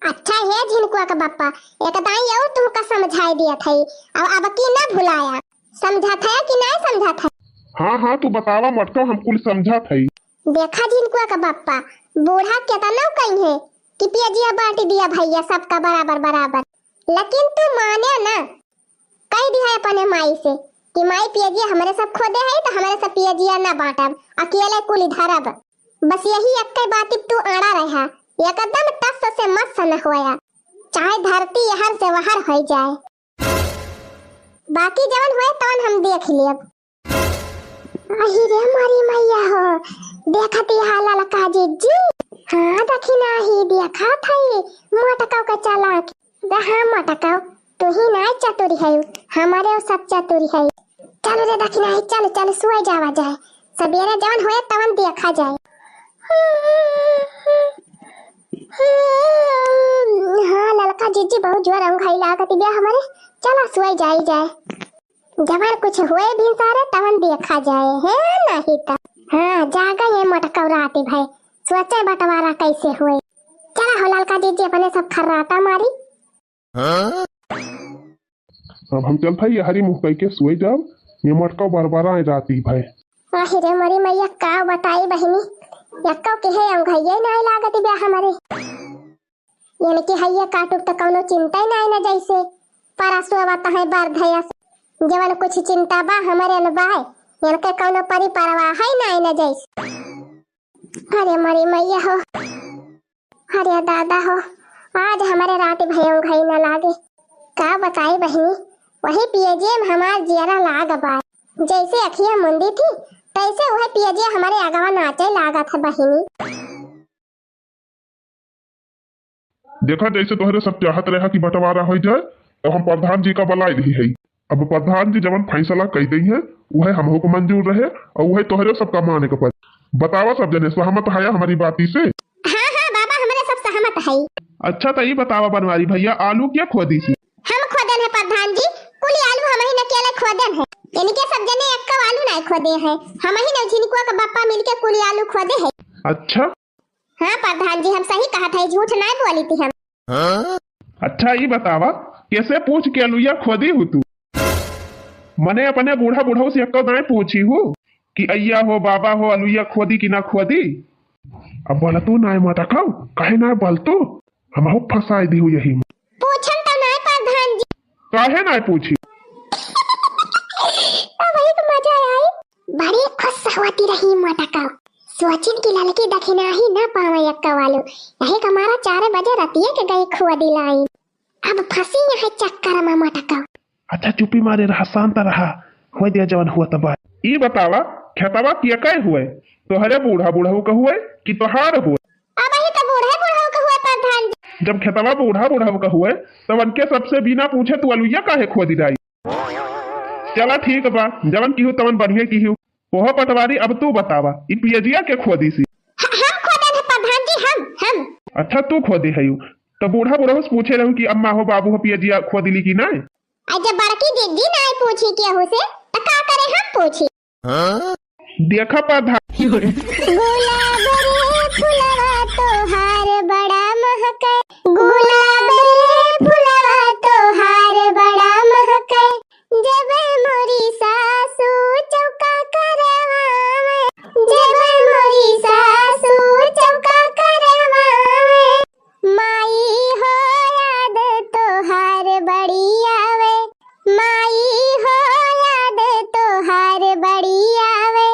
अच्छा हे झिनकुआ के बप्पा, एक दाई और तुमका समझाई दियत हई, अब, अब की ना भुलाया। समझत है कि नहीं समझत है? हाँ, हाँ, तू बतावा मटको, हम कुल समझत हई। देखा झिनकुआ के बप्पा, बूढ़ा केतना कही है कि पियजिया बांट दिया भैया सबका बराबर बराबर, लेकिन तू माने ना। कह दिया है अपने माई से कि माई पियजिया हमरे सब खोदे है तो हमरे सब पियजिया ना बांटब, अकेले कुल धरब। बस यही एक्के बात पे तू अड़ा रहा, एकदम टस से मस न होया, चाहे धरती यहर से वहर होई जाए, बाकी जवन होए तवन हम देख लेब। अही रे मोरी मैया हो, देखती हा ललका जिज्जी। हाँ दखिना ही देखा थई, मोटका के चालाक। हाँ मटकाओ, तू ही ना चतुरी है, हमारे वो सब चतुरी है। चल रे दखिनाही, चल, चल, सोए जावा जाए, सबेरे जवन होए तवन देखा जाए। हाँ, ललका जिज्जी बहुत जोर औंघाई लागत बिया हमारे, चला सोए जाई जाए। जवन कुछ होए भिनसारे तवन देखा जाए, है नहीं त। हाँ, जागा ये मटकाओ राती भाई, सोचे बंटवारा कैसे होए। चला हो ललका जिज्जी अपने सब खर्राटा मारी। अब हम चलत हई, यहरी मुँह कइके सोए जाब, ये मटका बरबराए राती भय। आहि रे मोरी मैया, का बताई बहिनी, यक्को के है औंघइये नाई लागत बा हमरे। इनके हइये काटुक त कौनो चिंता ही नाई न जैसे, परसोवा तहे बरधयस, जवन कुछ चिंता बा हमरे न बाय, इनके कौनो परी परवाह है नाई न जैसे। अरे मोरी मैया हो, अरे दादा हो, आज हमरे राती भय औंघई न लागे। का बताई बहिनी, वही पियजिए में हमार जियरा लाग बा। जैसे अखिया मुंदी थी, तैसे वह पियजिए हमरे अगवा नाचे लागत है बहिनी। देखा, जैसे तोहरे सब चाहत रहा कि बंटवारा हो जाए, तो हम प्रधान जी का बुलाई रही है। अब प्रधान जी जवन फैसला कई दई है, वह हमहू को मंजूर रहे और वह तोहरे सबका माने के पड़े। बतावा सब जने, सहमत है हमारी बाती से? हाँ, हाँ बाबा, हमरे सब सहमत है। अच्छा, तो ये बतावा बनवारी भैया, आलू क्या खोदी सी? हम खोदन है प्रधान जी, कुल आलू हम ही न अकेले खोदन है। इनके सब जने एक्को आलू नहीं खोदे है, हम ही न झिनकुआ का बप्पा मिलके कुल आलू खोदे है। अच्छा। हाँ प्रधान जी, हम सही कहत है, झूठ नहीं बोली थी हम। अच्छा, ई बतावा, केसे पूछ के अलुइया खोदी हू तू? मने अपने बूढ़ा बुढ़ऊ से एक्को दाएँ पूछी हू कि अइया हो, बाबा हो, अलुइया खोदी कि ना खोदी? अब बोला तू नाय मोटकऊ, काहे नाय बोल तू? हमहू फंसाई दिहू यही में। पूछन त नाय प्रधान जी। काहे नाय पूछी? अब एक मजा आई। बड़ी खुश होती रही मोटकऊ। सोचिन की ललकी दखिनाही ना पावे एक्का वालू। यही के मारा चार बजे रतिये के गई खोदी लाइन। अब फंसी यहाँ चक्कर में मोटकऊ। अच्छा चुप्पी मारे रहा, शांत रहा, होय दे जवन हुआ तब। ई बतावा, खेतवा केके हुए? तोहरे बूढ़ा बुढ़ऊ के हुए कि तोहार हुए? अबही तो बूढ़े बुढ़ऊ के हुए प्रधान जी। जब खेतवा बूढ़ा बुढ़ऊ के हुए, तब उनके सबसे बिना पूछे तू अलुइया काहे खोदी डाई? चला ठीक बा, जवन किहू तवन बढ़िया किहू। ओहो पटवारी, अब तू बतावा, ई पियजिया के खोदी सी? ह-, हम खोदे थे प्रधान जी, हम, हम। अच्छा तू खोदी हयू, तो बूढ़ा बुढ़ऊ से पूछे रहू कि अम्मा हो बाबू हो पियजिया खोदी ली कि नाय? आ जब बड़की दीदी नाय पूछी केहू से, त का करे हम पूछी? देखा प्रधान। गुलाब रे फुलवा तोहार बड़ा महके, गुलाब रे फुलवा तोहार बड़ा महके, जब मोरी सासू चौका करवावे, जब मोरी सासू चौका करवावे, माई हो याद तोहार बड़ी आवे, माई हो याद तोहार बड़ी आवे,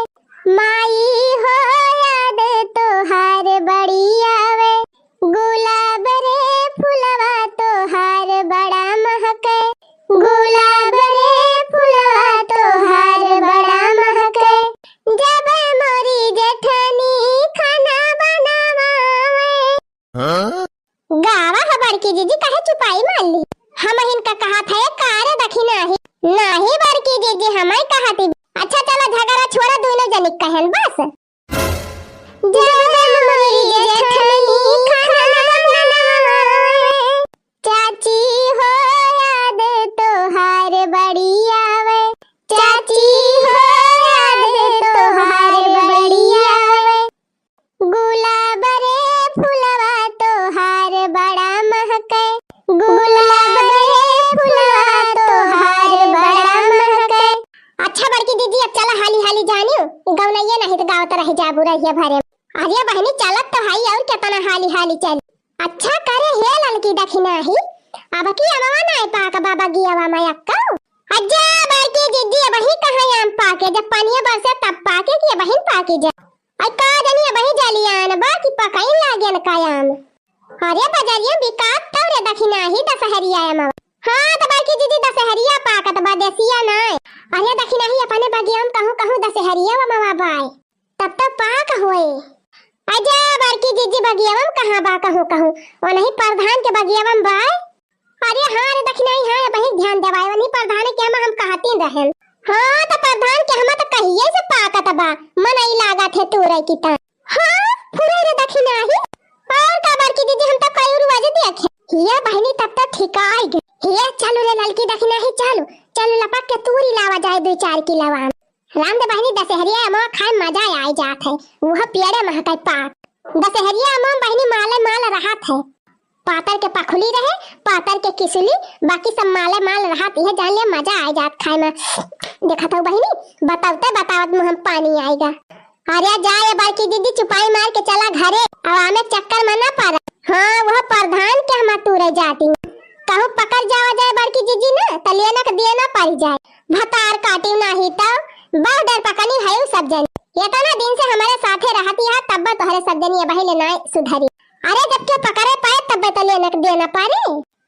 माई हो याद तोहार बड़ी आवे। गुलाब रे फुलवा तोहार बड़ा महके, गुलाब रे फुलवा तोहार बड़ा महके, जब मोरी जेठनी खाना बनावे। हाँ? गावा हो बड़की जीजी, काहे चुपाई मार ली? हमहिन का कहत है, का रे दखिनाही? नाही बड़की जीजी, हमही कहत ही। अच्छा चला झगड़ा छोड़ा, दुनो जनी कहन बस। जब मोरी जेठनी खाना बनावे, चाची हो याद तोहार बड़ी आवे, चाची हो याद तोहार बड़ी आवे। गुलाब रे फुलवा तोहार बड़ा महके, गुलाब रे फुलवा तोहार बड़ा महके। अच्छा बड़की दीदी, अब चला हाली हाली जानियो, गौनैया नहीं तो गावत रह जाबू रहिया भरे। अरे बहिनी चलत तो हई, और केतना हाली हाली चली। अच्छा करे हे ललकी दखिनाही, अब की अमवा नाय पाक बा बगियावा में अक्का। अज्जा बड़की दीदी, अबही कहाँ आम पाके, जब पनिया बरसे तब पाके कि अबहिन पाकी जा। आई का जनी अबही जलियान बा कि पकइन लागेन का आम। अरे बजरिया बिकात तब रे दखिनाही दशहरिया अमवा। हाँ त बड़की दीदी दशहरिया पाकत बा, देसिया नाय। अरे दखिनाही अपने बगिया में कहूँ कहूँ दशहरिया अमवा बाय। तब तो पाक होए। अजा बड़की जीजी बगियावा में कहाँ बा कहूँ कहूँ? ओनही प्रधान के बगियावा में बा। अरे हाँ रे दखिनाही, हाँ अबही ध्यान देवाए, ओनही प्रधान के हम, हम कहती रहन। हाँ तो प्रधान के हम तो कहिए से पाकत बा, मन ई लागत है तूरे की ता। हाँ फुरे रे दखिनाही। और का बड़की जीजी, हम तो कई रोज देखे। हिया बहिनी तब तो ठिकाई गए। हिया चलू रे ललकी दखिनाही, चलू, चलू लपक के तूरी लावा जाए दो चार किलो आम। राम दे बहिनी, दशहरिया अमवा खाए मजा आए जात है, वह पियरे महकाई पाक। दशहरिया अमवा बहिनी माले माल रहत है, पातर के पखुली रहे, पातर के किसुली, बाकी सब माले माल रहत, यह जान लिया मजा आए जात खाए में। देखत हो बहिनी, बतावते बतावत मुँह में पानी आएगा। अरे जा ये बड़की दीदी, चुपाई मार के चला घरे, अब आमे चक्कर में ना पड़ा। हाँ वह प्रधान के हम तूरे जाती, कहूँ पकड़ जावा जाए बड़की जीजी ना, त लेना के देना पड़ जाए। भतार काटिउ नाही त, बहुत देर पकनी है उ सब जन। इतना दिन से हमारे साथे रहती है, तब तोहरे सब जनी अबही ले नाय सुधरी। अरे जब के पकड़े पाए तब तो लेना के देना पड़े।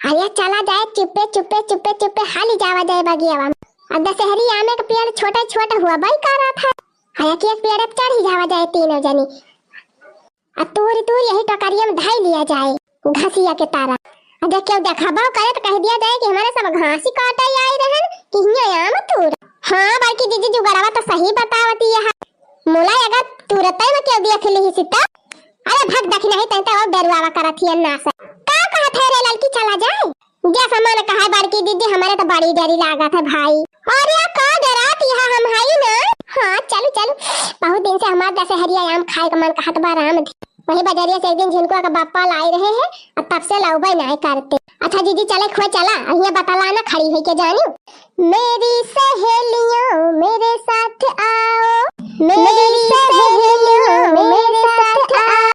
अरे चला जाए चुप्पे चुप्पे चुप्पे चुप्पे हाली जावा जाए बगियावा में। अब दशहरी आमे के पेड़ छोटे छोटे हुआ बई का रहा था। अरे के पेड़ पे चढ़ी जावा जाए तीनों जनी। आ तूरी तूरी यही टोकरिया में धई लिया जाए, घसिया के तारा। आ जब केहू देखबो करे तो कह दिया जाए कि हमारे सब घासी काटे आई रहन कि हियाँ आम तूर। हाँ, बड़की जीजी जुगड़वा तो सही बतावती है। मुला अगर तुरते में केहू देख लिही सी तो, अरे भग दखिनाही, तैं तो और डरुआवा करत हियन ना से। का कहत है रे ललकी, चला जाए? जैसा मन कहा बड़की दीदी, हमारे तो बड़ी डरी लागत है भाई। अरे का डरात यहाँ हम हई ना। हाँ चलू चलू, बहुत दिन से हमार दशहरिया आम खाए का मन कहत बा राम धी। वही बजरिया से एक दिन झिनकुआ का बापा लाई रहे हैं, अब तब से लौबे नाय करते। अच्छा जीजी, चले खुए चला, अहिया बतला ना खड़ी हुई के जानी। मेरी सहेलियों, मेरे साथ आओ, मेरी सहेलियों, मेरे साथ आओ।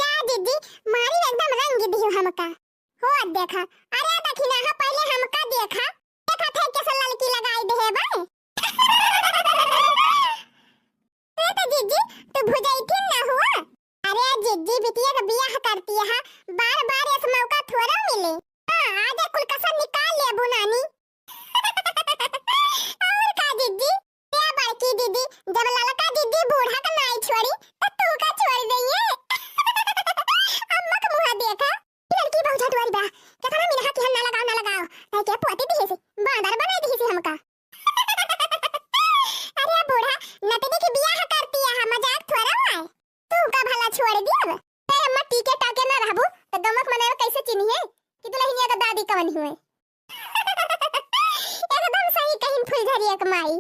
जा जीजी, मारी एकदम रंग दियो हमका। हो देखा, अरे दखिना, हाँ, पहले हमका देखा, देखा थे कैसे ललकी लगाई दे है बे। ए तो जीजी, तू भुजैथिन ना हुआ? अरे जीजी, बिटिया का बियाह करती है, बार बार ऐसा मौका थोड़ा मिले। हाँ, आज कुल कसर निकाल लेबू नानी। और का जीजी? ए बड़की दीदी, जब ललका दीदी बूढ़ा का नाई छोड़ी, तो तू का छोड़ दइए? अम्मा का मुँह देखा। लड़की बहुत झटुआरी बा, केतना मिनहा किहन ना लगाओ, ना लगाओ, नहीं के पोती दिहिसी, बांदर बनाई दिहिसी हमका। अरे बूढ़ा, नतनी के बियाह करती है, मजाक थोड़ा हुआ है। तू का भला छोड़ दियब? ते अम्मा टीके टाके ना रहबू, तो गमक मनवा कैसे चिन्हिए कि दुल्हनिया का दादी कवन हुए? एकदम सही कहिन फुलझरिया के माई।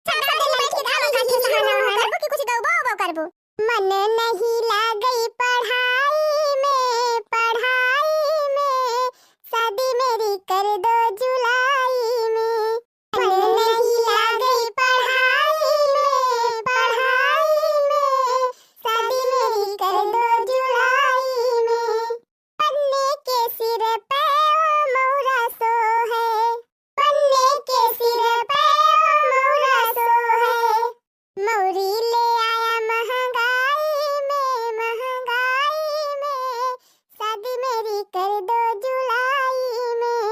सारा दिन बैठ के खाली खाली सहाना वहाना करबू कि कुछ गौबो उबो करबू? मन नहीं लागई पढ़ाई में, पढ़ाई में, शादी मेरी कर दो जुलाई में। मन नहीं लागई पढ़ाई में, पढ़ाई में, शादी मेरी कर दो जुलाई में। पन्ने के सिर पे ओ मौरा सो है, पन्ने के सिर पे ओ मौरा सो है। मौरी ले आया महंगाई में, महंगाई में, शादी मेरी कर दो जुलाई में।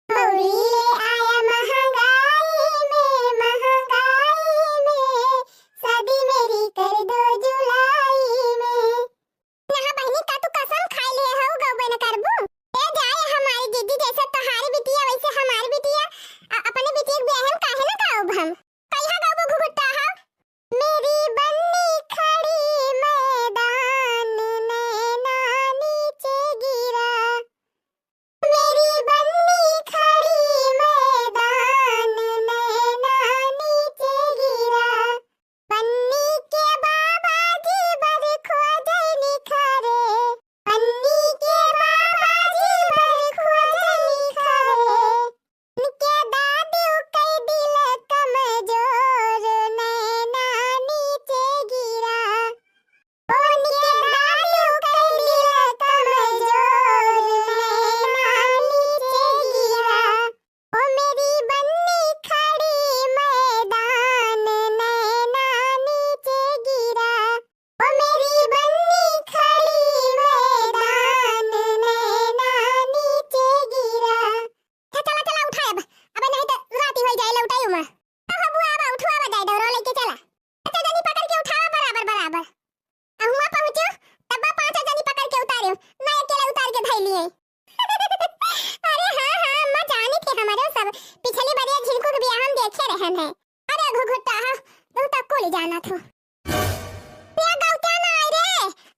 मौरी ले आया महंगाई में, महंगाई में, शादी मेरी कर दो जुलाई में। यहाँ बहिनी का तू कसम खाए लिए हऊ, गौबे न करबू? ए जाए हमारी दीदी, जैसे तोहारी बिटिया वैसे हमारी बिटिया, अ-, अपने बिटिया के बियाहे में काहे न गाउब हम? कहिया गाउबू घुघुट्टा हो? मेरी बन्नी खड़ी मैदान, नैना नीचे गिरा। मेरी बन्नी खड़ी मैदान, नैना नीचे गिरा। बन्नी के बाबा जी बर खोजे निखारे, बन्नी के बाबा जी बर खोजे निखारे। उनके दादू कई दिल कमजोर, नैना नीचे गिरा। उनके दादू कई दिल कमजोर, नैना नीचे गिरा। ओ मेरी बन्नी खड़ी मैदान, नैना नीचे गिरा। ओ मेरी बन्नी खड़ी मैदान, नैना नीचे गिरा। चला, चला, उठा अब। अबे नहीं तो राती होई जाए, लौटाई उमा। अब बुआ, अब उठवा, अब जाए दौरा लेके चला। अच्छा, जनी पकड़ के उठावा बराबर, बराबर। आ हुआं पहुँचो, तब पाँच जनी पकड़ के उतारे, ना अकेले उतार के धई लिए। अरे हाँ, हाँ, अम्मा जानी थे हमारे सब। पिछली बार ये झिनकू के बियाह हम देखे रहन है। अरे घुघुट्टा, हाँ, तू तो कुल जाना थो। ये गौत्या ना आई रे,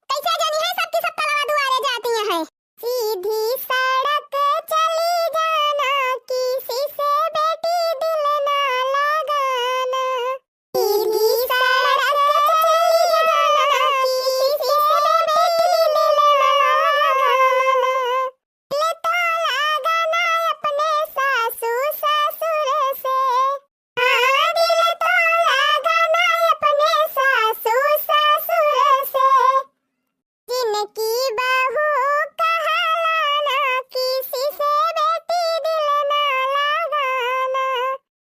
कैसे जानी है सबकी सब तलवा दुआरे जाती हैं। सीधी सड़क चली जाना, किसी से बेटी दिल ना लगाना। सीधी सड़क चली जाना, किसी से बेटी दिल ना लगाना। दिल तो लगाना अपने सासू ससुर से। हाँ, दिल तो लगाना अपने सासू ससुर से। जिनकी बहू कहलाना, किसी से बेटी दिल ना लगाना।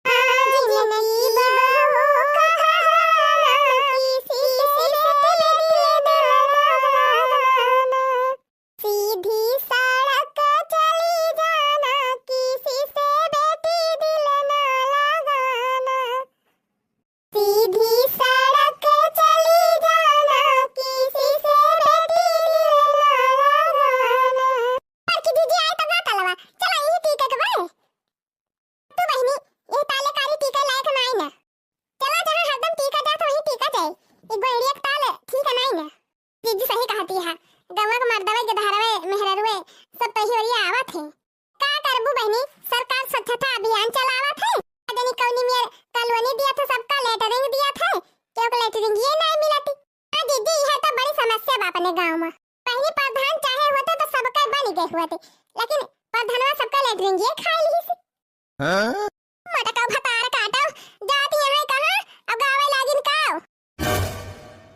हाँ, जिनकी बहू कहलाना, किसी से बेटी दिल ना लगाना। सीधी सड़क चली जाना, किसी से बेटी दिल ना लगाना। सीधी सड़क चली जाना, किसी से बेटी दिल ना लगाना। बड़की दीदी आई तब ना तलवा, चला यही टीका के बे। तू बहिनी, ये ताले कारी टीका लायक नाई ना। चला जहाँ हरदम टीका जात वहीं टीका जाए। ई गोइड़िया के ताल ठीक नाई ना। जीजी सही कहती है, गौवा के मर्दवे, गदहरवे, मेहररुए सब तही ओरिया आवत है। का करबू बहिनी, सरकार स्वच्छता अभियान चलावत है। जनी कौनी मेर कॉलोनी दिया था, सबका लेटरिंग दिया था, केहू के लेटरिंग ये नाई मिलती। गाँव मा। पहली प्रधान चाहे होते तो सबका बन गए होते, लेकिन प्रधानवा सबका लेटरिंग ये खाई ली से। हाँ? मोटका भतार काटो, जाती यहाँ कहाँ, अब गावे लागिन काव।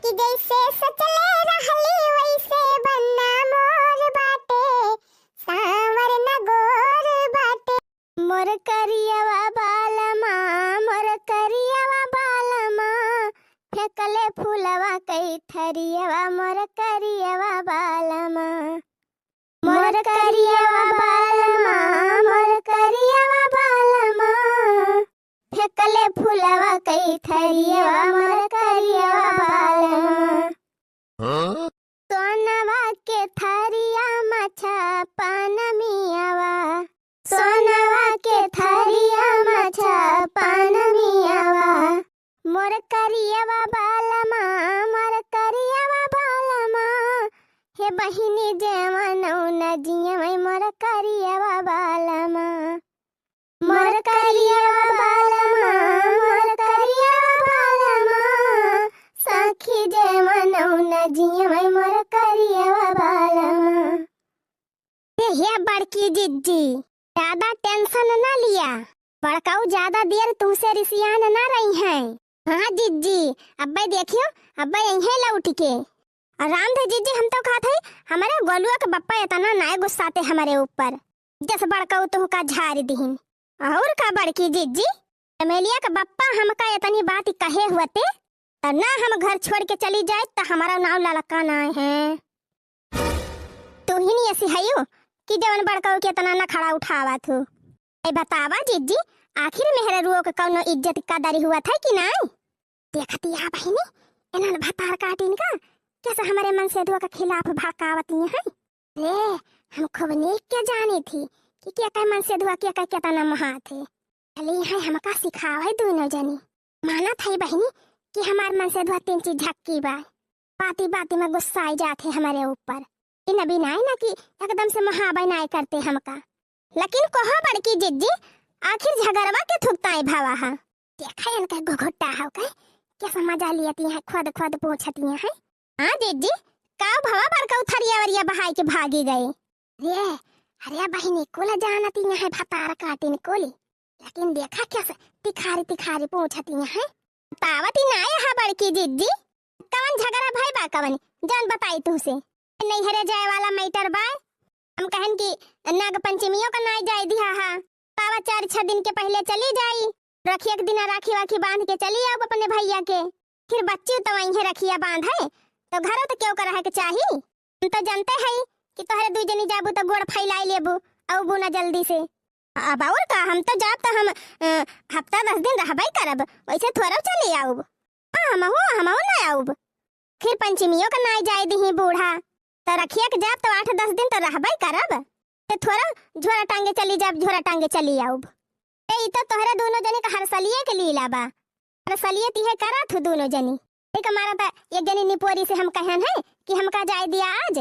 कि जैसे सचले रहली वैसे बनना मोर बाटे, सांवर न गोर बाटे। मोर करियवा बालमा, मोर करियवा बालमा, फेंकले फुलवा कई थरियवा मोर करियवा बालमा। मोर करियवा बालमा, मोर करियवा बालमा, फेंकले फुलवा कई थरियवा मोर करियवा बालमा। हाँ? सोनवा के थरिया मा छापन मियावा, सोनवा के थरिया मा छापन मियावा। मोर करियवा बालमा, मोर करियवा बालमा, हे बहिनी जेवन न जियवै मोर करियवा बालमा। मोर करियवा बालमा, मोर करियवा बालमा, सखी जेवन न जियवै मोर करियवा बालमा। हे, हे बड़की जिज्जी, ज्यादा tension ना लिया, बड़काऊ ज्यादा देर तुमसे रिसियान ना रही हैं। हाँ जिज्जी, अब्बे देखियो, अब्बे यहीं लौट के। और रामधन जिज्जी, हम तो कहत हई, हमरे गोलुआ के बप्पा इतना नाय गुस्साते हमरे ऊपर, जस बड़काऊ तुहका झारि दिहिन। और का बड़की जिज्जी, चमेलिया के बप्पा हमका इतनी बात कहे हुअते, त ना हम घर छोड़ के चली जाए, त हमारा नाव ललका नाय है। तुहिन ऐसी हयू कि जवन बड़काऊ के इतना नखड़ा उठावत हू। ए बतावा जिज्जी, आखिर मेहररुओ के कौनो इज्जत कदर हुअत है कि नाय? देखती हा बहिनी, इन्हन भतार काटिन का कैसे हमरे मनसेधुआ के खिलाफ भड़कावती हैं। रे, हम खूब नीक के जानी थी कि के के मनसेधुआ के के केतना महात है। चली हैं हमका सिखावे दोनों जनी। मानत है बहिनी कि हमार मनसेधुआ तीन चीज झक्की बा। बाती बाती मा गुस्साई जात है हमरे ऊपर। इन अभी नाय ना कि एकदम से महाबे नाय करते हमका। लेकिन कहो बड़की जिज्जी, आखिर झगड़वा के थुकताई भावा हा? देखा इनका घुघुट्टा हौ के, कैसा मजा लियती हैं, खुद खुद पूछती हैं। हाँ जिज्जी, का भवा बड़काऊ थरिया वरिया बहाई के भागी गए? रे, अरे बहिनी कुल जानती हैं भतार काटिन कुल, लेकिन देखा कैसे तिखारी तिखारी पूछती हैं। बतावती नाय हा बड़की जिज्जी, कवन झगड़ा भई बा कवन, जान बताई तुहसे। नैहरे जाए वाला matter बा। हम कहन कि नाग पंचमियों का नाय जाए दिहा हा। तावा चार छह दिन के पहिले चली जाई। रखिया के दिना राखी वाखी बांध के चली आउब अपने भैया के। फिर बच्ची तो वहीं रखिया बांधे, तो घरों तो केहू का रहे के चाही। हम तो जानते हई कि तोहरे दुई जनी जाबू तो गोड़ फैलाई लेबू, अउबू ना जल्दी से। अब और का, हम तो जाब तो हम, अ, हफ्ता दस दिन रहबे करब, वैसे थोड़ा चली आउब। हाँ, हमहू, हमहू ना आउब। फिर पंचमियों का नाय जाए दिही बूढ़ा, त रखिया के जाब त आठ दस दिन त रहबे करब। ते थोड़ा झोरा टांगे चली जाब, झोरा टांगे चली आउब। ए, ई त तोहरे दोनों जने का हर सलिए के लीला बा। हर सलिए तिहे करत हु दोनों जनी। एक मारा त एक जनी निपोरी से हम कहन है कि हमका जाए दिया आज।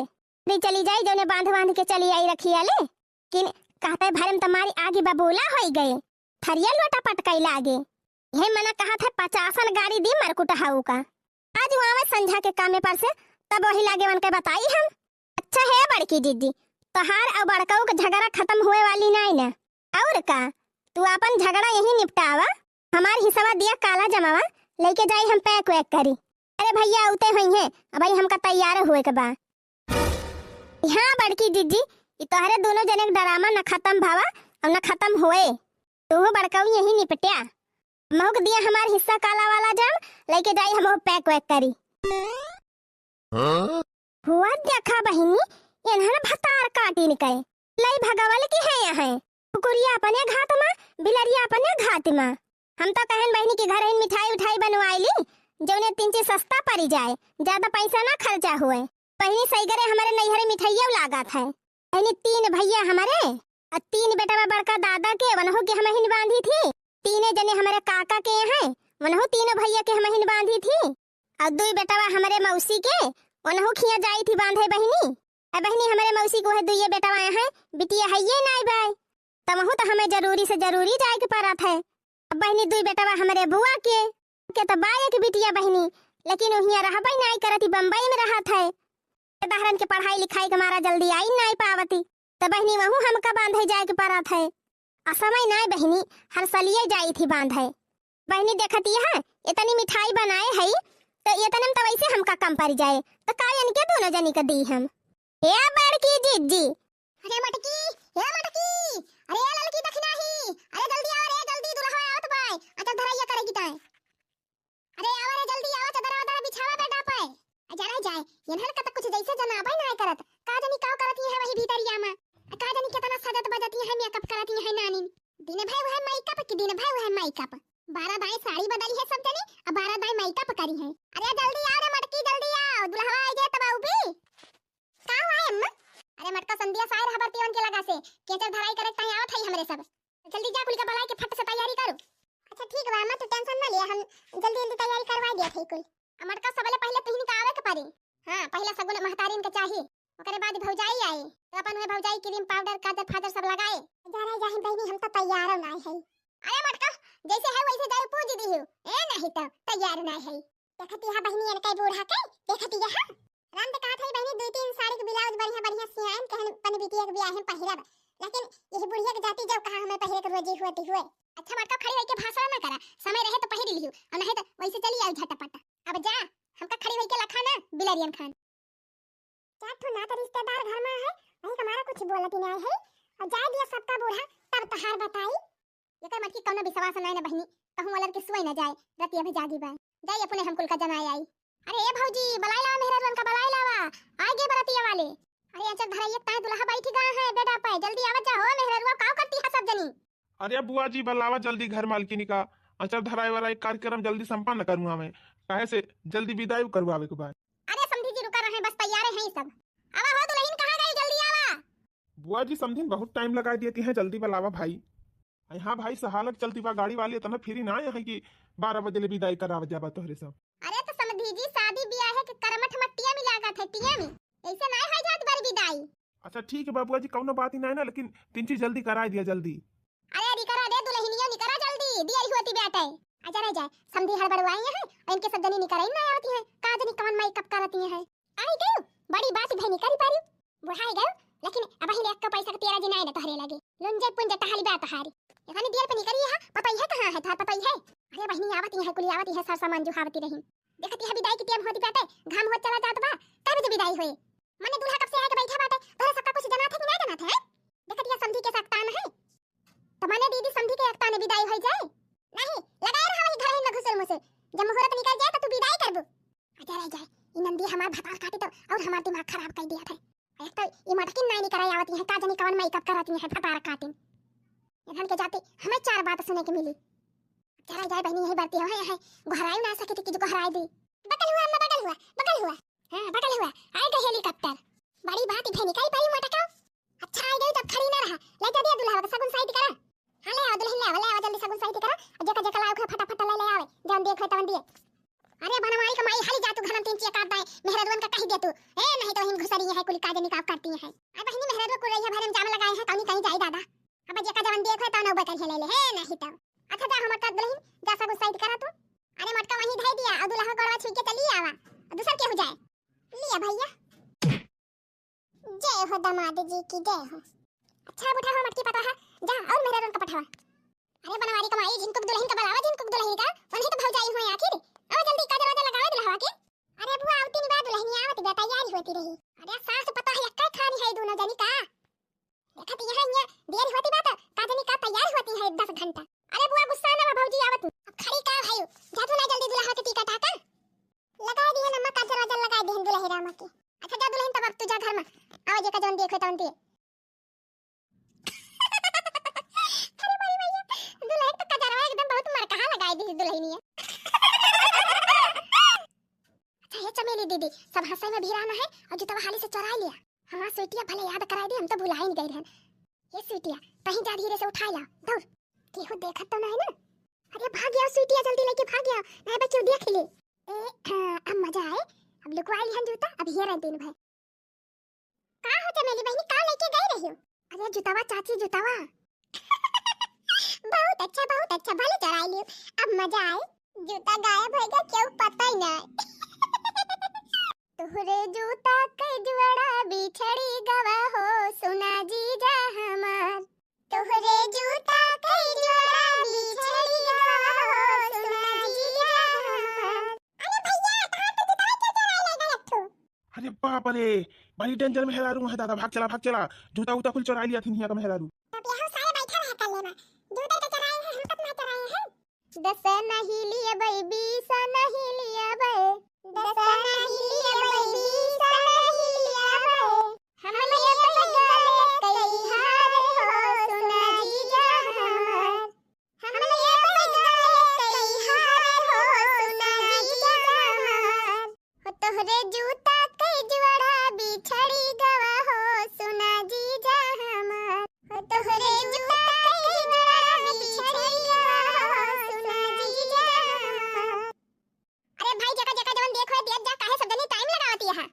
रे चली जाई, जौने बांध बांध के चली आई रखिया ले। किन कहते भरम त मारी आगी बबूला होई गए। थरिया लोटा पटकाई लागे। यह मना कहत है पचासन गाड़ी दी मरकुट हाउ का। आज वहाँ संझा के कामे पर से तब वही लागे वन के बताई हम। अच्छा है बड़की जिज्जी, तोहार और बड़काऊ के झगड़ा खत्म हुए वाली नाई ना। और का, तू अपन झगड़ा यहीं निपटावा, हमार हिस्सा दिया काला जमावा, लेके जाई हम pack वैक करी। अरे भैया उते हुई हैं, अब भाई हमका तैयार हुए के बा। हाँ बड़की जिज्जी, ई तोहरे दोनों जने के drama न खत्म भावा और न खत्म होए। तू बड़काऊ यही निपट्या। महू के दिया हमार हिस्सा काला वाला जाम, लेके जाई हम pack वैक करी। हाँ? हुआ देखा बहिनी, इन्हन भतार काटिन के। लई भगवल की है यहाँ। कुकुरिया अपने घात मा, बिलरिया अपने घात मा। हम तो कहन बहिनी कि घर ही मिठाई उठाई बनवाई ली, जौने तीन चीज सस्ता पड़ी जाए, ज्यादा पैसा ना खर्चा हुए। बहिनी सही करे हमारे नैहरे मिठाइया लागत है। बहिनी तीन भैया हमारे, और तीन बेटवा बड़का दादा के, वनहु के हमहिन बांधी थी। तीने जने हमारे काका के हैं, वनहु तीनों भैया के हमहिन बांधी थी। और दुई बेटवा हमारे मौसी के, वनहु खिया जाई थी बांधे बहिनी। ए बहिनी हमारे मौसी को है दुइये बेटवा हैं, बिटिया है ये नाई भाई। तमहू तो हमें जरूरी से जरूरी जाए के पड़त है। अब बहिनी दुई बेटवा हमरे बुआ के, के तो बा एक बिटिया बहिनी, लेकिन उहिया रहबे नाई करती, बम्बई में रहत है। दहरन के पढ़ाई लिखाई के मारा जल्दी आई नाई पावती, त बहिनी वहू हमका बांधे जाए के परत है। आ समय नाई बहिनी, हर सलिए जाई थी बांधे। बहिनी देखती है, इतनी मिठाई बनाए है, त इतने में त वैसे हमका कम पड़ जाए, त का इनके दोनों जनी के दी हम। ए बड़की जिज्जी, अरे मटकी, ए मटकी, अरे ए ललकी दखिनाही, अरे जल्दी आवा रे, जल्दी दुल्हा आवत बाय, अचल धरैया करेगी ताय। अरे आवा रे, जल्दी आवा, चदरा वदरा बिछावा बेडा पे। आ जरा जाए, इन्हन का त कुछ जैसे जनाबे नाय करत, का जनी का करत ही है वही भीतरिया में, आ का जनी कितना सजत बजत ही है, मेकअप करत ही है नानी। दिन भर वह मेकअप की दिन भर वह मेकअप, बारह दाई साड़ी बदली है सब जनी, अब बारह दाई मेकअप करी है। अरे जल्दी आओ रे मटकी, जल्दी आओ, दुल्हवा आ गए तब आऊ भी। का हुआ है अम्मा? अरे मटका संधिया सायर हबर तिवन के लगा से, केचर धराई करे ताई आवत है हमरे सब। जल्दी जा कुल के बुलाए के फट से तैयारी करो। अच्छा ठीक बा अम्मा, तू टेंशन ना ले, हम जल्दी जल्दी तैयारी करवा दिया थे कुल। आ मटका सबले पहले तुहिन का आवे के पड़ी। हाँ, पहले सगुन महतारिन के चाही, ओकरे बाद भौजाई आई, तो अपन वह भौजाई क्रीम पाउडर काजर फाजर सब लगाए। जा रहे जाहिन बहिनी, हम तो तैयारो ना है। अरे मटका, जैसे है वैसे जाए पूज दी हो, ए नहीं तो तैयार ना है। देखती है बहिनी इनके बूढ़ा के, देखती है। राम तो कहत है बहिनी, दो तीन साड़ी के ब्लाउज बढ़िया बढ़िया सियान कहन पन बिटिया के बियाह में पहिरब, लेकिन यही बुढ़िया के जाती जाओ कहाँ हमें पहिरे के रोजी हुआ ती हुए। अच्छा मटका, खड़ी होके भाषण ना करा, समय रहे तो पहिर लियो, और नहीं तो वैसे चली आओ झटपट। अब जा, हमका खड़ी होके लखा ना बिलरियन खान। चार ठो नात रिश्तेदार घर में है, वही हमारा कुछ बोलत ही नहीं है, और जाए दिया सबका बूढ़ा, तब तहार बताई। एकर मटकी कौनो विश्वास नहीं ना बहिनी, कहूँ वालर के सोई ना जाए, रतिया भी जागी बा। जाई अपने हम कुल का जनाए आई। अरे ए भौजी, बलाई लावा मेहरारुअन का, बलाई लावा, आ गए बरतिया वाले। अरे अचर धरैया ताए दुल्हा बैठ गए हैं बेडा पे, जल्दी आवत जा हो मेहरारुआ, काव करती है सब जनी। अरे बुआ जी, बलावा जल्दी घर मालकिनी का, अचर धराए वाला एक कार्यक्रम जल्दी संपन्न करूँ हमें, काहे से जल्दी विदाई करवावे के बाद। अरे समधी जी रुका रहे, बस तैयार है सब। आवा हो दुल्हन, कहाँ गई, जल्दी आवा। बुआ जी, समधिन बहुत टाइम लगा दिए हैं, जल्दी बलावा भाई। अरे हाँ भाई, सहालक चलती बा गाड़ी वाली, इतना फ्री ना आए हैं कि बारह बजे ले विदाई करावत जाबा तोहरे सब। अरे तो समधी जी, शादी ब्याह है कि करमठ में टिया मिला का थे, टिया में ऐसे ना हो जात बारी विदाई। अच्छा ठीक है बाबुआ जी, कौनो बात ही नहीं ना, लेकिन तीन चीज जल्दी कराई दिया जल्दी। अरे निकरा दे दुल्हनिया, निकरा जल्दी, देरी होती बाटे। अच्छा रह जाए, समधी हड़बड़वाई हैं, और इनके सब जनी निकरा ही ना आवती हैं, का जनी कौन मेकअप करती हैं। आई गई, बड़ी बात भई निकरी पारी। बुढ़ाई गयो, लेकिन अब ही एक पैसा के तेरा दिन आए ना तोहरे लगे। लुंजे पुंजे टहली बा तोहारी। एखनी देर पे निकरी है, पतई है कहाँ है तोहार पतई है? अरे बहिनी आवत ही है, कुली आवत ही है, सर सामान जुहावती रही। देखती है विदाई की टेम होती बाटे, घाम होत चला जात बा। कै बजे विदाई होए? मने दूल्हा कब से आके बैठा बाटे, तोहरे सबका कुछ जनात है कि ना जनात है? देखती है समधी के सकतान है। तो मने दीदी समधी के एकताने विदाई होई जाए? नहीं, लगाए रहा वही घर ही में घुसुर मुसुर। जब मुहूर्त निकल जाए तो तू विदाई करबू। अच्छा रह जाए, ई नंदी हमार भतार काटी तो और हमार दिमाग खराब कर दिया था। एक तो ई मटकिन नाई निकराई आवती है, का जानी कौन मेकअप करती है भतार काटी। इन्हन के जाते हमें चार बात सुने के मिली। अच्छा रह जाए बहनी, यही बरती हो है, गोहराई ना सकी थी कि जो गोहराई दी। बगल हुआ अम्मा, बगल हुआ, बगल हुआ। हाँ, बगल हुआ, आए गए हेलीकॉप्टर। बड़ी बात है, निकाई पाई मटका। अच्छा, आई गई तब खड़ी ना रहा। ले जा दिया दुल्हा का सगुन साइड करा। हाँ, ले आओ दुल्हन, ले आओ, ले आओ जल्दी सगुन साइड करा। और जेका जेका लाओ के फटाफट ले ले आवे, जौन देख होय तौन दिए। अरे बनवारी का माई, हाली जा तू घरम तीन चिया काट दाए, मेहरारुअन का कही दे तू। ए, नहीं तो हिन घुसरी है कुली का जनी का करती है। अब बहिनी मेहरारुआ कुल रही है भरम जाम लगाए हैं, कौनी कहीं जाई दादा। अब जेका जवन देख होय तौन उबे करिए ले ले, हे नहीं तो। अच्छा जा हमर का दुल्हन, जा सगुन साइड करा तू। अरे मटका वहीं धई दिया और दुल्हा गोड़वा छुई के चली आवा, और दूसर के हो जाए। लिया भैया। जय हो दामाद जी की जय हो। अच्छा बुढ़ा हो मटकी पटवा, जा और मेहरारुन का पठवा। अरे बनवारी कमाई, झिनकुक दुल्हन का बुलावा, झिनकुक दुल्हन का, वही तो भौजाई हुए आखिर। आओ जल्दी काजर वाजर लगावे दुल्हवा के। अरे बुआ आवती नहीं बा दुल्हनिया, आवती बा, तैयारी होती रही। अरे सास पता है एक्का खानी है दोनों जनी का। देखत यहाँ, यहाँ देर होती बा तो का जनी का तैयार होती है दस घंटा। अरे बुआ गुस्सा ना बा भौजी आवत। अब खड़ी का है, जा तू ना जल्दी दुल्हा के टिकट आका। लगाए दिहन अम्मा, काजर वाजर लगाए दिहन दुल्हे रामा के। अच्छा जा दुल्हन, तब अब तू जा घर में। आवा जेका जौन देखे तौन दे। अरे भाई भैया, दुल्हन तो कजरवा एकदम बहुत मरकहा लगाए दी दुल्हनिया। अच्छा हे चमेली दीदी, सब हंसे में भिराना है और जुतवा हाली से चोरा लिया। हमार स्वीटिया भले याद कराए दी, हम तो भुलाए नहीं गए रहन। ये स्वीटिया, कहीं जा धीरे से उठा ला, दौड़। केहू देखत तो नहीं ना? अरे भाग गया स्वीटिया, जल्दी लेके भाग गया, नहीं बच्चे देख ले। ए, हाँ, अब मजा आए। अब लुकवा लिहन जूता, अब ये रहे दिन भर। का हो चमेली बहिनी, का लेके गई रही हो? अरे जुतवा चाची, जुतवा। बहुत अच्छा, बहुत अच्छा, भले चुराई लियो। अब मजा आए। जूता गायब हो गया, क्यों पता ही ना। तोहरे जूता के जोड़ा बिछड़ी गवा हो सुना जीजा हमार। तोहरे जूता के जोड़ा बिछड़ी गवा हो सुना जीजा हमार। अरे भैया, कहाँ तू जूता के चोराई ले गए तू? अरे बाप रे, बड़ी danger मेहरारू है दादा, भाग चला, भाग चला, जूता उता कुल चोराई लिया थी हियाँ का मेहरारू। अब यहाँ सारे बैठा रहा कर लेना, जूता तो चोराए हैं, हम कब ना चोराए हैं? दस नहीं लियबै, बीस नहीं लियबै। दस नहीं लियबै, बीस नहीं लियबै। हम लेबै गले कई हार हो सुना जीजा हमार। हम लेबै गले कई हार हो सुना जीजा हमार। हो तोहरे जूता के जोड़ा बिछड़ी गवा हो सुना जीजा हमार। हो तोहरे जूता के जोड़ा बिछड़ी गवा हो सुना जीजा हमार। अरे भाई, जेका जेका जवन देखो, देख जा, काहे सब जनी time लगावती है?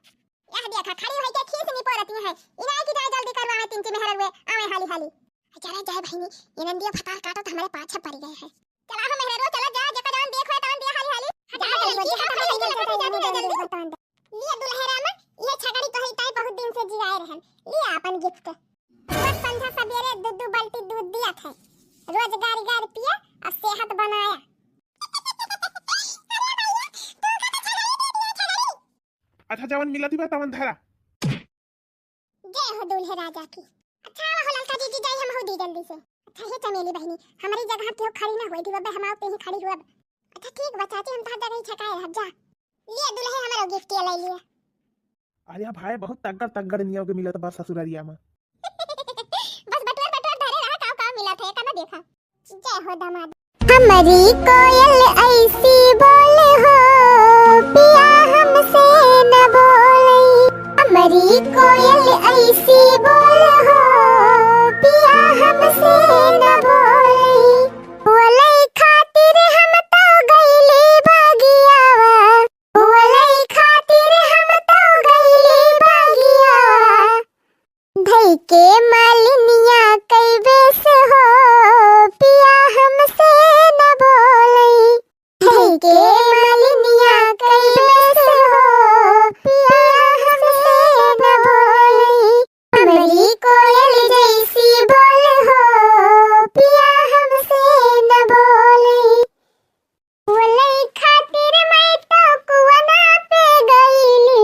यह देखा, खड़ी होई के खीस निपोरती है। इनाय की जाए जल्दी करवावे, तीन ची मेहररुए आवे हाली हाली। अरे जाए बहिनी, ये नंदिया भतार काटत हमरे पाछे पड़ी गए हैं। चला हो मेहररुआ, चला जा, जेका जवन देखो, तवन दिया हाली हाली। हटा, जल्दी, जल्दी, जल्दी, जल्दी, जल्दी, जल्दी। लिए दुल्हरा में, ये छगड़ी तो है ताई बहुत दिन से जियाए रहन। लिए अपन gift। रोज संझा सबेरे दू दू बाल्टी दूध दिया थे। रोज गारी गारी पिया और सेहत बनाया। अच्छा, जवन मिलत बा तवन धरा। जय हो दूल्हे राजा की। अच्छा, आवा हो ललका जीजी, जाई हम हो दी जल्दी से। अच्छा, हे चमेली बहिनी, हमारी जगह केहू खड़ी ना हुई थी, बब्बे हम आओ ते ही खड़ी हुआ। अच्छा, ठीक बा चाची, हम तोहार जगह ही छकाए रहब, जा। लिए दुल्हे, हमारो gift ये ले लिए। अरे भाई, बहुत तगड़ तगड़ नियो के मिलत बा ससुररिया में। बस बटोर बटोर धरे रहा, काव काव मिलत है, कना देखा। जय हो दामाद। हमरी कोयल ऐसी बोले हो, पिया हमसे न बोले। हमरी कोयल ऐसी बोले हो, पिया हमसे न बोले। बोले खातिर हम तो गईली बगियावा, बोले खातिर हम तो गईली बगियावा। धई के मालिनिया कई बेस हो, पिया हमसे न बोलई। धई के मालिनिया कई बेस हो, पिया हमसे न बोलई। हमरी कोयल जैसी बोल हो, पिया हमसे न बोलई। बोलई खातिर मैं तो कुआना पे गईली,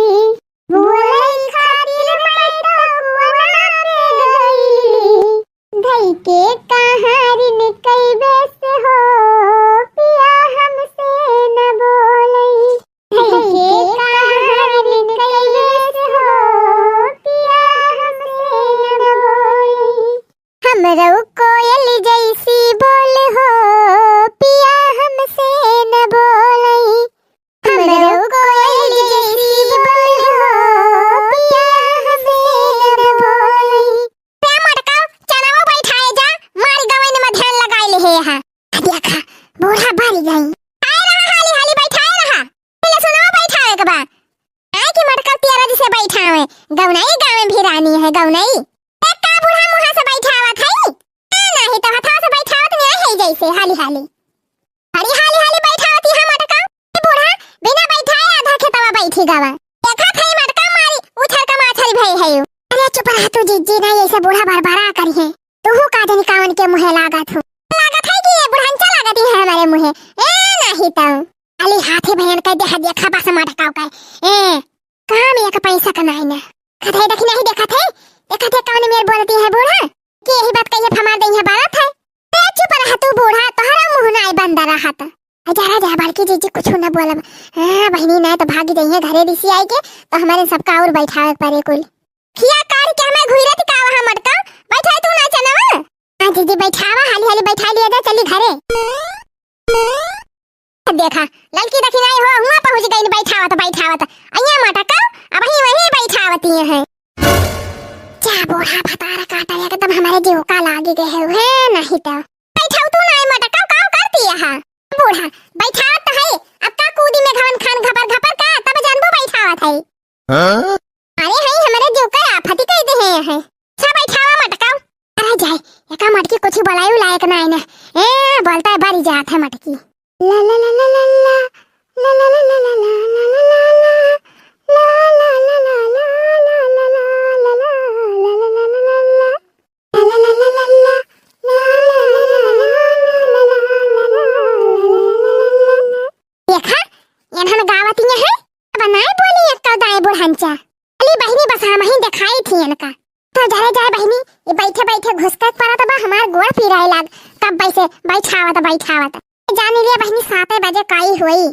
बोलई खातिर मैं तो कुआना पे गईली। धई के कहारिन कई बेस हो, पिया हमसे न बोलई। धई के कहारिन कई बेस हो, पिया हमसे न बोलई। हमरो कोयल जैसी बोल हो, पिया हमसे न बोलई। हमरो कोयल जैसी बोल हो, पिया हमसे न बोलई। ए मटका, चनवा बैठाए जा, मारी गवई में ध्यान लगाए ले हे यहाँ। आ देखा, बूढ़ा बारी गई। आए रहा, हाली हाली बैठाए रहा। पहले सुनवा बैठाए के बा। आए कि मटका तेरा जिसे बैठावे, गौनई गाँव में भी रानी है, गौनई। ए का बूढ़ा मुँहा से बैठावत है? ए, नाही तो हथवा से बैठावत नहीं है जैसे, हाली हाली। अरे हाली हाली बैठावत है मटका। ए बूढ़ा, बिना बैठाए आधा खेतवा बैठी गवा। देखा था मटका मारी, उछर का माछरी भई है। अरे चुप रह तू जिज्जी, ना ऐसे बूढ़ा बरबरा करी है। तू का जनी कावन के मुँहे लागत हो। लागत है कि ये बुढ़ंचा लागत है हमारे मुँहे। ए, नाही तो। अली हाथे बहन कह दे, देखा बस मटकाव कर। ए, काम एक पैसा का नाही ना। कथे देखी नहीं देखत है, देखत है कौन मेर बोलती है बूढ़ा, कि यही बात कहिए फमार दे है बालत है। ए, चुप रह तू बूढ़ा, तोहरा मुँह नाई बंद रहत। जा, जा, बड़की जीजी कुछ न बोलब। हाँ, बहिनी नहीं तो भागी जाइए घरे रिसी आई के, तो हमारे सबका और बैठावे परे कुल। खिया काढ़ के हमें घुइरत का वहाँ मटका, बैठा तू ना चनवा। हाँ जीजी, बैठावा, हाली हाली बैठा लिया जा, चली घरे। देखा, ललकी दखिनाई हो, हुआ पहुँच गई, बैठावत, बैठावत। अइया मटका, अब ही वहीं बैठावती है। जा बूढ़ा भतार काटा, एकदम हमारे जीव का लागी गए है, नहीं तो। बैठाऊ तू ना, मटका, का करती है? बूढ़ा, बैठावत तो है, अब का कूदी में घवन खान घपर घपर का, तब जानबू बैठावत है। हाँ? अरे हई, हमरे जीव का आफती कह दे है, है। अच्छा बैठावा मटकाओ। अरे जाए, एका मटकी कुछ बोलायु लायक ना है ना। ए, बोलता है बारी जात है मटकी। ला ला ला ला ला ला। ला ला ला ला ला ला। अच्छा, अली बहिनी, बस हमहीं देखाई थी इनका। तो जरे जाए बहिनी, ये बैठे बैठे घुसकत परत बा, हमार गोड़ पिराए लाग। कब बैसे बैठावत बैठावत। जानी लिया बहिनी, साते बजे काई होई।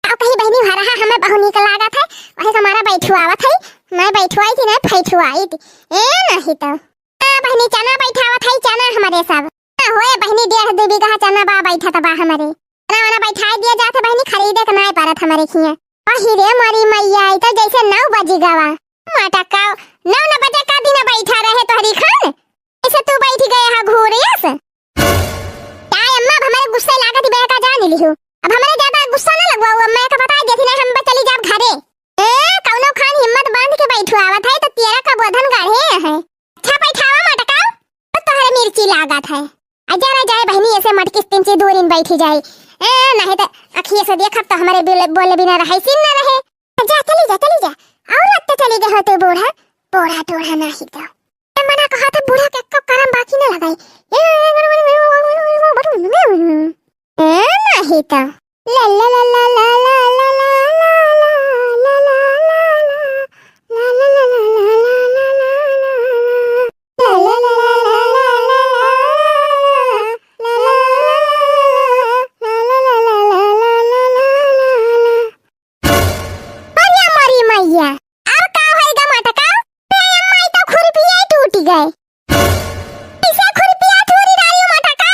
अब कहीं बहिनी भरहा हमें बहुत नीक लागत है, वही हमारा बैठुआवत है। मैं बैठुआई थी, नहीं फैठुआई थी। ए नहीं तो। हाँ बहिनी, चना बैठावत है, चना हमरे सब। हाँ, होए बहिनी, डेढ़ दू बीघा चना बा, बैठत बा हमरे। चना वना बैठाए दिया जात है बहिनी, खरीदे के नाय परत हमरे खिया। अही रे मोरी मैया, ई तो जैसे नौ बजी गवा। माटा का नौ न बजे का दिन बैठा रहे तोहरी खान, ऐसे तू बैठ गए हा घूरियस। काय अम्मा, अब हमरे गुस्से लागत बे का जान लिहू। अब हमरे ज्यादा गुस्सा ना लगवाऊ, अम्मा का बता देती, नहीं हम बस चली जाब घरे। ए, कौनो खान हिम्मत बांध के बैठुआवत है तो तेरा का बोधन गाढ़े है। अच्छा बैठावा मटका, तो तोहरे मिर्ची लागत है। आ जरा जाए बहिनी, ऐसे मटकी तिमची दूरिन बैठी जाए। ए, नहीं तो अखिए से देखब तो हमरे बोले, बोले बिना रहे, सीन ना रहे। जा, चली जा, चली जा। और अब तो चली गए होते बूढ़ा, बूढ़ा टूढ़ा नहीं तो। ए, मना कहा था बूढ़ा के को करम बाकी ना लगाई। ए, ए, नहीं तो। ला ला ला ला। अरे मरी मैया, अब का होई गा मटका? ए अम्मा, ई तो खुरपिया टूटी गए। कैसे खुरपिया टूरी डाली मटका?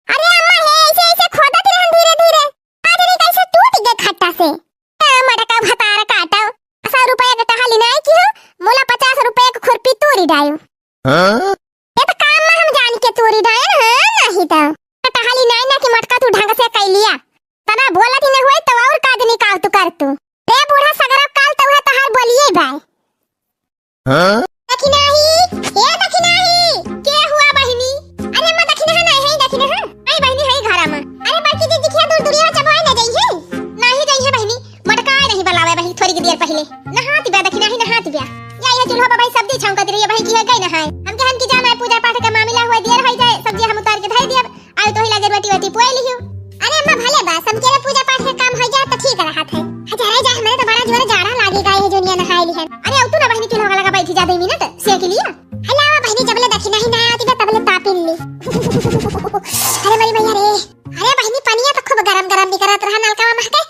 अरे अम्मा हे, ऐसे, ऐसे खोदत रहन धीरे धीरे। आज रे कैसे टूट गए खट्टा से। ए, मटका भतार काटो। सौ रुपया के टहली नाई की हो, मोला पचास रुपया के खुरपी तूरी डायो। हाँ? ये तो काम में हम जान के तूरी डायो ना, हाँ, नहीं तो। टहली नाई ना कि मटका तू ढंग से कई लिया। तना बोलत ही नहीं हुई तो और का दिन का तू कर तू। रे बूढ़ा सगरा काल तो है तोहार बोलिए भाई। हाँ? दखिनाही, ए दखिनाही, के हुआ बहिनी? अरे अम्मा दखिनहा नहीं है, दखिनहा। आई बहिनी है घरा में। अरे बड़की दीदी के दूर दूरिया चबवाए न जाइए। नहीं जाइए बहिनी, मटका नहीं बलावे बहिनी, थोड़ी की देर पहले। नहाती बा दखिनाही, नहाती बा। या ये चूल्हा पर भाई सब्जी छौंकत रही है, बहिन की है गई नहाए। हम कहन की जाना है पूजा पाठ का मामला हुआ, देर हो जाए, सब्जी हम उतार के धर दिया। आउ तोही लागे रोटी वोटी पोए लिहू। अरे अम्मा भले बा, समकेरे पूजा पाठ के काम हो जाए तो ठीक रहत है। हजारे जा, हमरे तो बड़ा जोर जाड़ा लागी गए है, जोनिया नहाए लिहन। अरे अउ तू ना बहिनी, चूल्हा लगा बैठी जा दे मिनट, सेक लिया। हलावा बहिनी, जबले दखिनाही ना आती बे, तबले तापिन ली। अरे मरी मैया रे। अरे बहिनी, पनिया तो खूब गरम गरम निकरत रहा नलका में के।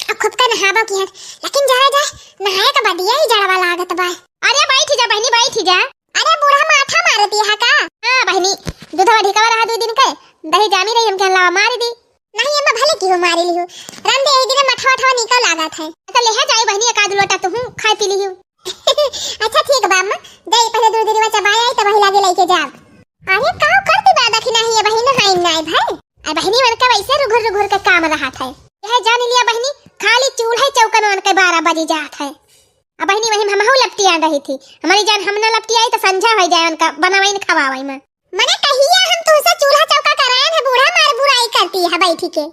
अब खूब का नहाबो की है, लेकिन जरा जा, नहाए का बदिया ही जड़वा लागत बा। अरे बैठी जा बहिनी, बैठी जा। अरे बूढ़ा माठा मारती है का? हाँ बहिनी, दूधवा ढिकावा रहा दो दिन के, दही जामी रही, हम कहन लावा मार दी। नहीं अम्मा, भले की हो मारी लिहू, रंधे यही दिन मठवा ठवा निकल लागत है। अच्छा ले जाए बहिनी, एक आध लोटा तुहू खाए पी लिहू। अच्छा ठीक बा अम्मा, जाई पहले दूध दिनवा चबाए आई, तब वही लागे लेके जाब। अरे का करती बा दखिनाही ये बहिन, हाय नाय भाई। अरे बहिनी मन का वैसे रुघुर रुघुर के काम रहत है। यह जान लिया बहिनी, खाली चूल्हे चौकन मन के बारह बजी जात है। अब बहिनी वही में हमहू लपटियान रही थी। हमारी जान हम ना लपटियाई तो संझा हो जाए, उनका बनावाई न खवावाई में। मने कहिया हम तुमसे चूल्हा चौका कराएन है, बूढ़ा मार बुराई करती है बैठी के।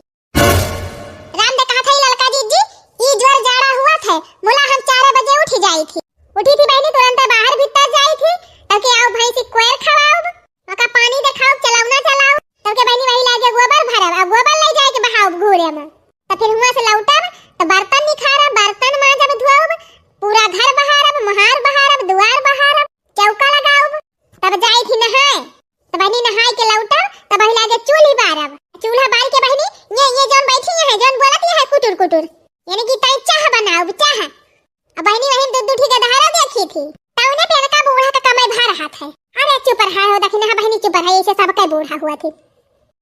राम दे कहा था ललका जीजी, ई जोर जाड़ा हुआ थे, मुला हम चार बजे उठी जाई थी। उठी थी बहिनी, तुरंत बाहर भीतर जाई थी, तब के आओ भैंसी कोयर खवाओ, ओका पानी देखाओ, चलौना चलाओ, तब के बहिनी वही लागे गोबर भरब, अब गोबर ले जाए के बहाओ घूरे में। तो फिर हुआं से लौटब, तो बर्तन निखारब, बर्तन माजब, धोअब, पूरा घर बहारब, मोहार बहारब, दुआर बहारब, चौका लगाउब, तब जाई थी नहाए। तो बहिनी नहाए के लौटब, तो बहिनी लागे चूल्ही बारब। चूल्हा बार के बहिनी, ये, ये जौन बैठी है, जौन बोलत है कुटुर कुटुर, यानी कि ताई चाह बनाउब, चाह। अब बहिनी वही दू दू ठीक धारा देखी थी, तौने पे इनका बूढ़ा का कमाई भा रहा था। अरे चुप रहा हो, देखी ना बहिनी, चुप रहा, ऐसे सबके बूढ़ा हुआ थी।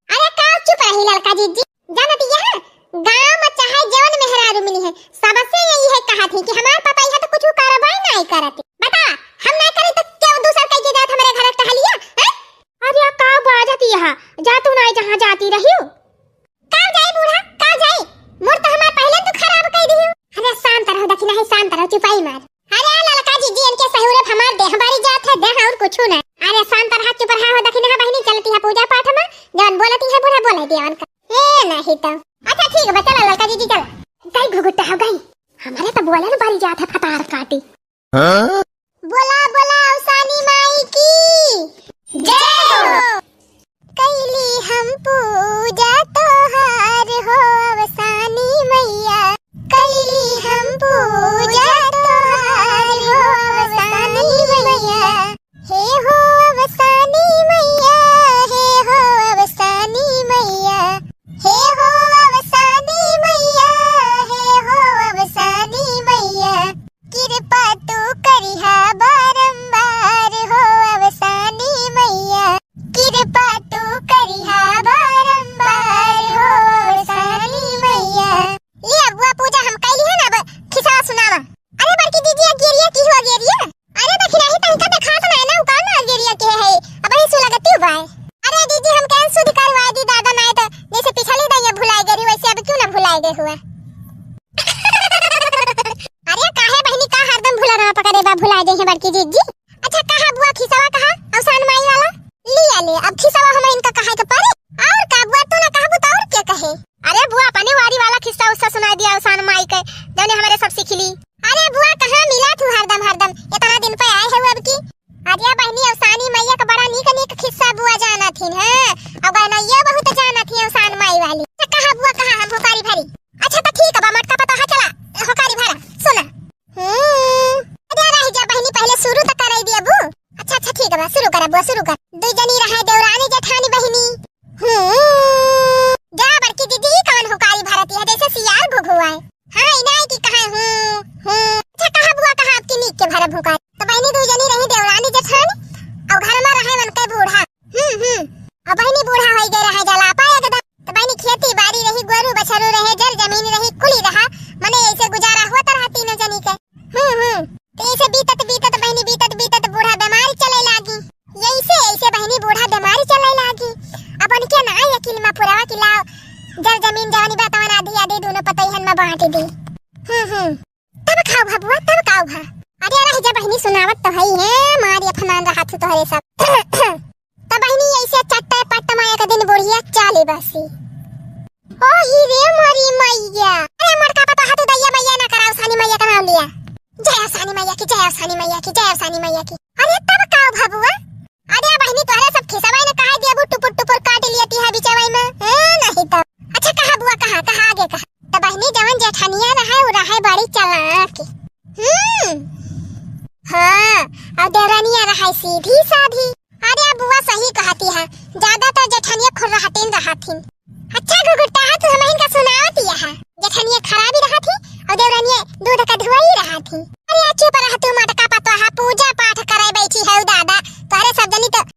अरे का चुप रही ललका जीजी, जानत यह गांव में चाहे जवन मेहरारू मिली है, सबसे यही है कहा थी कि हमार पता यह तो कुछ करवाई नहीं करती। बता, हम नहीं करी तो क्यों दूसर कह के जात हमारे घर टहलिया, हैं? अरे का बाजत यह, जा तू नहीं जहाँ जाती रही हो। का जाई बूढ़ा, का जाई? मोर तो हमार पहले तू खराब कई दिहू। अरे शांत रहो दखिना है, शांत रहो, चुपाई मार। अरे ललका जीजी, इनके सहुरे हमार देह बारी जात है, देह और कुछ ना। अरे शांत रहा, चुप रहा हो दखिना है बहिनी, चलती है पूजा पाठ में, जौन बोलती है बूढ़ा बोले दिया उनका। ए नहीं तो। अच्छा ठीक बा, चला ललका जीजी चला। गई घुघुटा हो गई, हमारे तो बोले न बारी जात है फतार काटी। हाँ? बोला बोला अवसानी माई की जय हो। कैली हम पूजा तोहार हो अवसानी मैया, कैली हम पूजा भुला जइहे बड़की जिज्जी। अच्छा, कहा बुआ खिसवा कहा, अवसान माई वाला? लिया ले, अब खिसवा हमरा इनका कहा के परे। और का बुआ, तू ना कहबू तो और के कहे? अरे बुआ, अपने वारी वाला खिस्सा उस्सा सुनाइ दिया अवसान माई के, जौने हमरे सब सीख ली। अरे बुआ, कहाँ मिला थू हरदम हरदम, इतना दिन पे आए है अब की। अरे बहिनी, अवसानी मैया का बड़ा नीक नीक खिस्सा बुआ जानत हिन, हाँ, और गनैया बहुत जानत ही अवसान माई वाली। तो कहा बुआ, कहा हम हुकारी भरी। अच्छा तो ठीक बा, मटका पतोहा चला, हुकारी भरा, सुना। हम्म, अरे रह जा बहिनी, पहले शुरू तो कराई दिया बू। अच्छा, अच्छा, ठीक बा, शुरू कर बुआ, शुरू कर। दुई जनी रहे देवरानी जेठानी बहिनी। हम्म, जा बड़की दीदी, ई कवन हुकारी भरत है, जैसे सियार घुघुआए। हाँ, इनाई की कहे, हम्म, हम्म। अच्छा, कहा बुआ, कहा आपकी नीक के भरब हुकारी। तो बहिनी दुई जनी रही देवरानी जेठानी, और घर में रहे उनके बूढ़ा। हम्म, हम्म। और बहिनी बूढ़ा होई गए रहे जलापा एकदम। तो बहिनी खेती बाड़ी रही, गोरू बछरू रहे, जर जमीन रही, कुली रहा, मने ऐसे गुजारा होत रहा तीनों जनी के। हम्म, हम्म। तो ऐसे बीतत बीतत बहिनी, बीतत बीतत बूढ़ा बीमारी चले लागी। ऐसे ऐसे बहिनी बूढ़ा बीमारी चले लागी। अब उनके ना अकिल में पुरवा कि लाओ, जर जमीन जवानी बा तवन आधी आधी दोनों पतैहन में बांट दी। हम्म, हम्म। तब खाओ भा बुआ, तब खाओ भा। अरे रह जा बहिनी, सुनावत तो हई है, मारी अपमान रहा थू तोहरे सब। तब बहिनी ऐसे चट्टे पट्ट में एक दिन बुढ़िया चाली बसी। ओ ही रे मोरी मैया। अरे मोर का पता है तू दैया मैया ना करा, अवसानी मैया का नाम लिया। जय अवसानी मैया की, जय अवसानी मैया की, जय अवसानी मैया की। अरे तब का भा बुआ? अरे बहिनी तोहरे सब खिसवाई ने कहा दिया बू टुपुर टुपुर काट लिया ती है बिचवाई में। ए, नहीं तब। अच्छा कहा बुआ, कहा, कहा आगे कहा। तो बहिनी जवन जेठनिया रहे, वो रहे बड़ी चालाक। हम्म। हाँ, और देवरानिया रहे सीधी साधी। अरे बुआ सही कहती है, ज्यादातर जेठनिया खुर्राहटीन रहथिन। अच्छा घुघुट